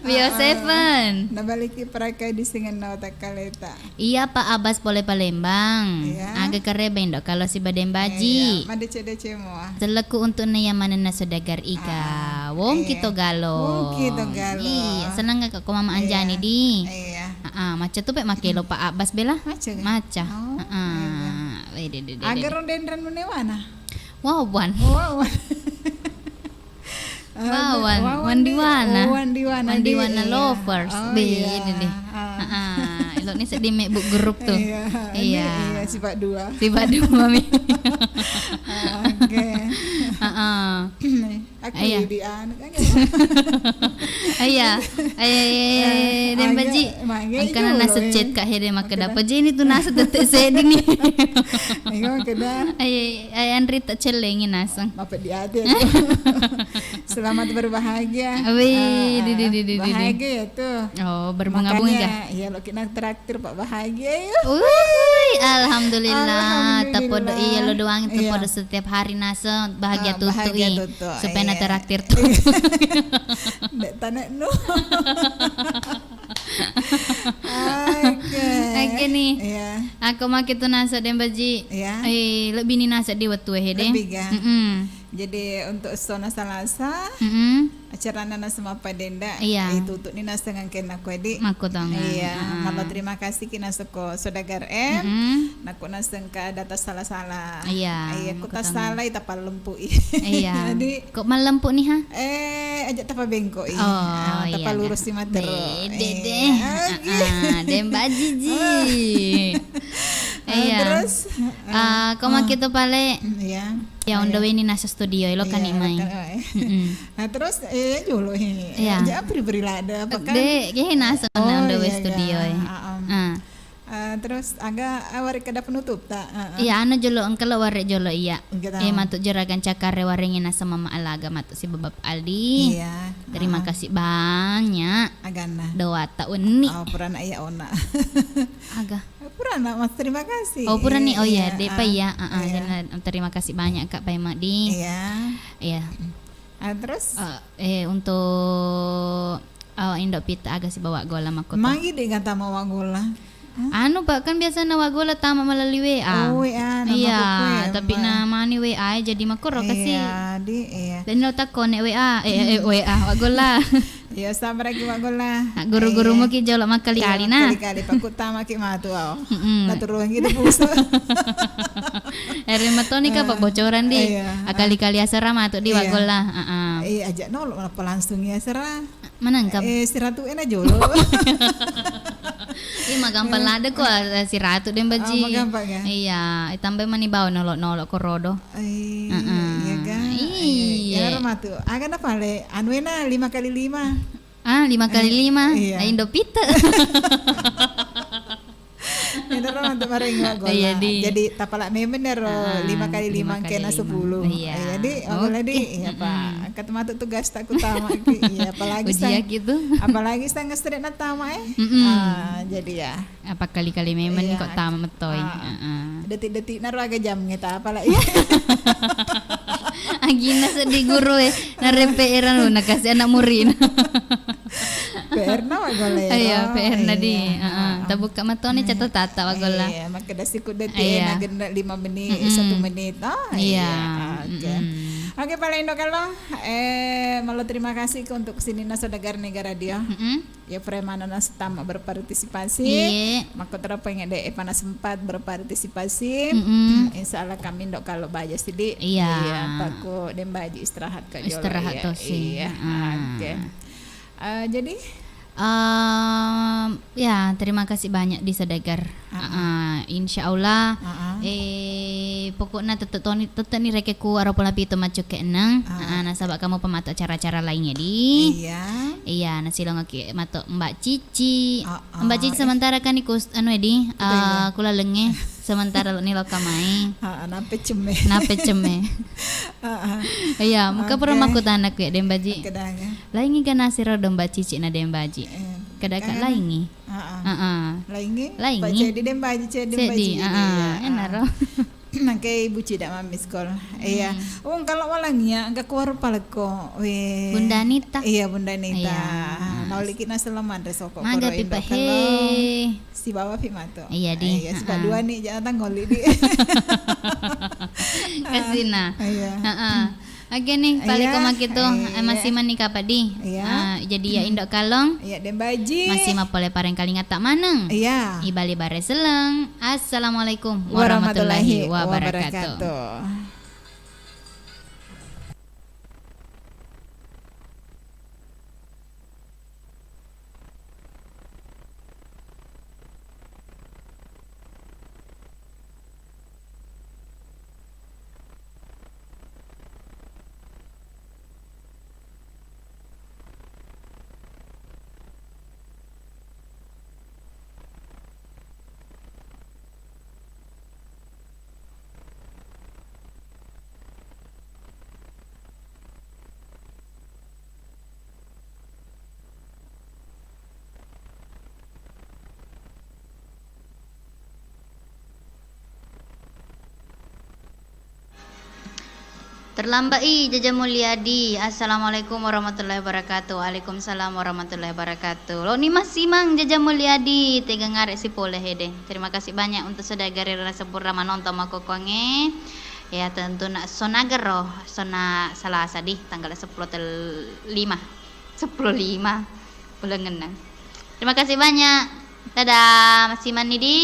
Bio Ah, ah. Seven. Nabaliki parakai di singenna watakkaleta. Iya, Pak Abbas pole Palembang. Iya. Aga kareba indo kalau si Badeng Baji. Iya, madece-dece mua. Selleku untuk naya manenna saudagar Iga. Ah, Wong iya. Kito galo. Wong kito galo. Iya, seneng gak ko Mama Anjani Iya. Di? Iya. Heeh, macca tu pe makkelo Pak Abbas bela? Macca ga? Macca. Oh, Heeh. Iya. Wede, de, de, de, Agaro de. Denran menewana. Wawan. Wawan. Wawan, Wawan Diwana. Oh, Wan Diwana, Wan Diwana iya. Lovers. Oh, Be, iya. Ini deh. Ah. Heeh. Elok ni sedih mebuk grup tuh. Iya, ini Iya. iya, sifat dua. Sifat dua, Mi. Ah, oke. Heeh. Aku Iya. di anu kan. Iya. Iya, iya, iya, iya, Eh, Deng mage, Baji. mage Engkana juga nasa loh, chat eh. Kak Hede maka Maka dapat je ini tuh nasa tete sedih nih. Iya, maka dah. Iya, iya. Ai, Andri tak celengi naseng. Mape di ati ya tuh. Selamat berbahagia. Wih, Ah, di, di, ah, di, di, di, di. Bahagia ya tuh. Oh, berbunga-bunga. Makanya, ya, lo kina traktir Pak bahagia ya. Wih, alhamdulillah. Alhamdulillah. Tapodo iya lo doang, Iya. tapodo setiap hari nasa bahagia Ah, tutu bahagia i. tutu. Supaya na Iya. traktir tuh. Dek tanek nu. Oke. Oke nih. Iya. Aku make tu nasa Deng Baji. Iya. Eh, lebih ni nasa di wettu e, Hede. Lebih ga? Mm-mm. Jadi untuk sona Salasa, Mm-mm. acarana nasa mappadenda, Iya. eh, tutu ni nasa ngangken aku, Edi. Makku tongang. Iya. Heeh. Maka terima kasih ki nasa ko saudagar M. Mm-mm. Nako nasa engka data salah-salah. Iya, Iya, ku makku tongang. tasalai tapalempui. Iya. Jadi Kok mallempu ni, ha? Eh, aja tapabengkoi. Oh, Ah, iya, tapalurusi ga. matero. Bede Iya. deh. Oke. Ah, ah, Deng Baji ji. Ah. Ah, Iya. terus? Ah, kau Ah. maki tu pale. Mm, iya. Ya, Oh, on the iya. way ni nasa studio, elo kan Iya, ni mai. kan, oh, iya. Mm-mm. Nah, terus, eh, jolo, he. Iya. Aja beri-beri lada, apa kan? Dek, ke nasa Oh, on the way iya, studio, iya. eh. Ah, ah. Ah. Eh, terus aga, eh, warek kada penutup ta? Heeh. Iya, anu jolo, engka lo warek jolo, iya. Engka tau. Eh, matu juragan cakare warengi nasa mama alaga matu si Bebab Aldi. Iya. Terima Ah. kasih banyak. Agana. Doa ta wenni. Oh, purana iya ona. Aga. Purana, Mas, terima kasih. Oh, purani. Oh, iya, Iya, dek, Pak, ah. iya. Ah, ah, Iya. dan, eh, terima kasih banyak, Kak, Pak Madi. Iya. Iya. Ah, terus? Eh, eh, untuk awak Indo Pita aga sibawa gola makkoto. Magi dek gata mawa gola? Hah? Anu, Pak, kan biasana wa gola tama melalui W A. Oh, W A, nama Iya, aku W A, tapi Mbak. na mani W A jadi makoro kasi. Iya, di, iya. Dan lo takko nek W A, eh, eh, W A, wa gola. Iya, sabar lagi wa gola. Nah, guru-gurumu Iya. ki jolo makkali-kali Iya, nah. kali-kali, Pak, ku tama ki matu, aw. Mm-mm. Naturung gitu, pulsa. Ere matoni ka Eh, pabbocoran di. iya. Akali-kali asera matu di Iya. wa gola. Heeh. Eh, aja nolo, apa langsung ya asera? Manengka? Eh, siratu ena jolo. Ih, magampang Eh. lada ko, eh, siratu Deng Baji. Oh, magampang ya? Iya, eh, tambai mani bau nolo-nolo korodo. Eh, Heeh. iya ga? Iya. Eh, ero matu. Aga na pale, anu ena lima kali lima. Ah, lima kali Eh, lima. iya. Eh, Indo Pita. Itu kan untuk bareng wa gola. Iya, di. Jadi tapala memang ero Ah, lima kali lima lima kali kena lima. sepuluh. Iya. Iya, di, wa gola di. Oke. Iya, Pak. Mm-mm. Angkat matu tugas tak ku tama ki. Iya, apalagi Ujian sang-, gitu. apalagi sang ngesrek na tama, eh. Mm-mm. Ah, jadi ya. Apa kali-kali memang Iya. kok tama metoi. Ah. Heeh. Detik-detik naro aga jam ngeta apalagi. Agina sedih guru, eh. Nare P R anu, nakasi anak murid. P R na wa gola ero. Iya, P R na di. Iya. Heeh. Heeh. Tabuka matoni Hmm. catatata wa gola. Iya, makkeda siku detik Iya. na genna lima menit, Mm-mm. satu menit. Oh, Iya. iya. Oke. Mm-mm. Oke, pale Indo kalo. Eh, malo terima kasih ke untuk sininna saudagar Nega Radio. Mm-mm. Ya, premanana setama berpartisipasi. Iya. Makkotoro pengede epana sempat berpartisipasi. Mm-mm. Insya Allah kami Indo kalo baja sidi. Iya. Iya, takku Deng Baji istirahat ka jolo. Istirahat Iya, tosi. iya. Ah. Oke. Eh, jadi? Em, ya, terima kasih banyak di saudagar. Ah, ah. Ah, insya Allah, Ah, ah. eh, Eh, pokokna tette' toni, tette' ni rekeng ku arupa lapito maccokke' enneng. Ah. Ah, nasaba' kamu pa mato acara-acara laingnge di. Iya. Iya, nasilongokki' mato Mbak Cici. Ah, ah. Mbak Cici sementara kan iku s-, anu edi, ah, kulalengnge. Sementara ni lokka mai. Ah, ah, nape cemme. Nape cemme. Ah, ah. Iya, maka pura makkutana ku ya, Dembaji. Laingi ga nasiro Demba Cici na Dembaji. Eh, kadaka laingi. Heeh. Heeh. Laingi? Laingi. Pak Cedi Dembaji, Cedi Dembaji. Cedi, heeh, iya, enaro. Nangke Ibu Cida mammiss call. Iya. Hmm. Oh, kalau walangi ya, engka kuaru palekko. Weh. Bunda Nita. Iya, Bunda Nita. Iya. Nah, uliki nasello manre soko. Maga koro pipa Indo he. Kalau. Sibawa pi mato. Iya, di. Iya, heeh. Sibawa dua ni, jangan tanggoli di. Kasina. Iya. Heeh. Oke nih, paling ko makitu, eh, masih mani kapang di. Iya. Ah, jadi ya Indo Kalong. Iya, Dembaji. Masih mapole pareng kalingatta maneng. Iya. Ibali bare seleng. Assalamualaikum warahmatullahi wabarakatuh. Terlambat i, Jaja Mulyadi. Assalamualaikum warahmatullahi wabarakatuh. Waalaikumsalam warahmatullahi wabarakatuh. Lo ni massimang, Jaja Mulyadi, tegangare sipole hede. Terima kasih banyak untuk saudara-saudara sempurna manontong makkokkoangnge. Ya, tentu nak sonagero, sona Salasa di tanggal sepuluh tel-, lima. Sepuluh lima. Uleng enneng. Terima kasih banyak. Dadah, massimang ni di.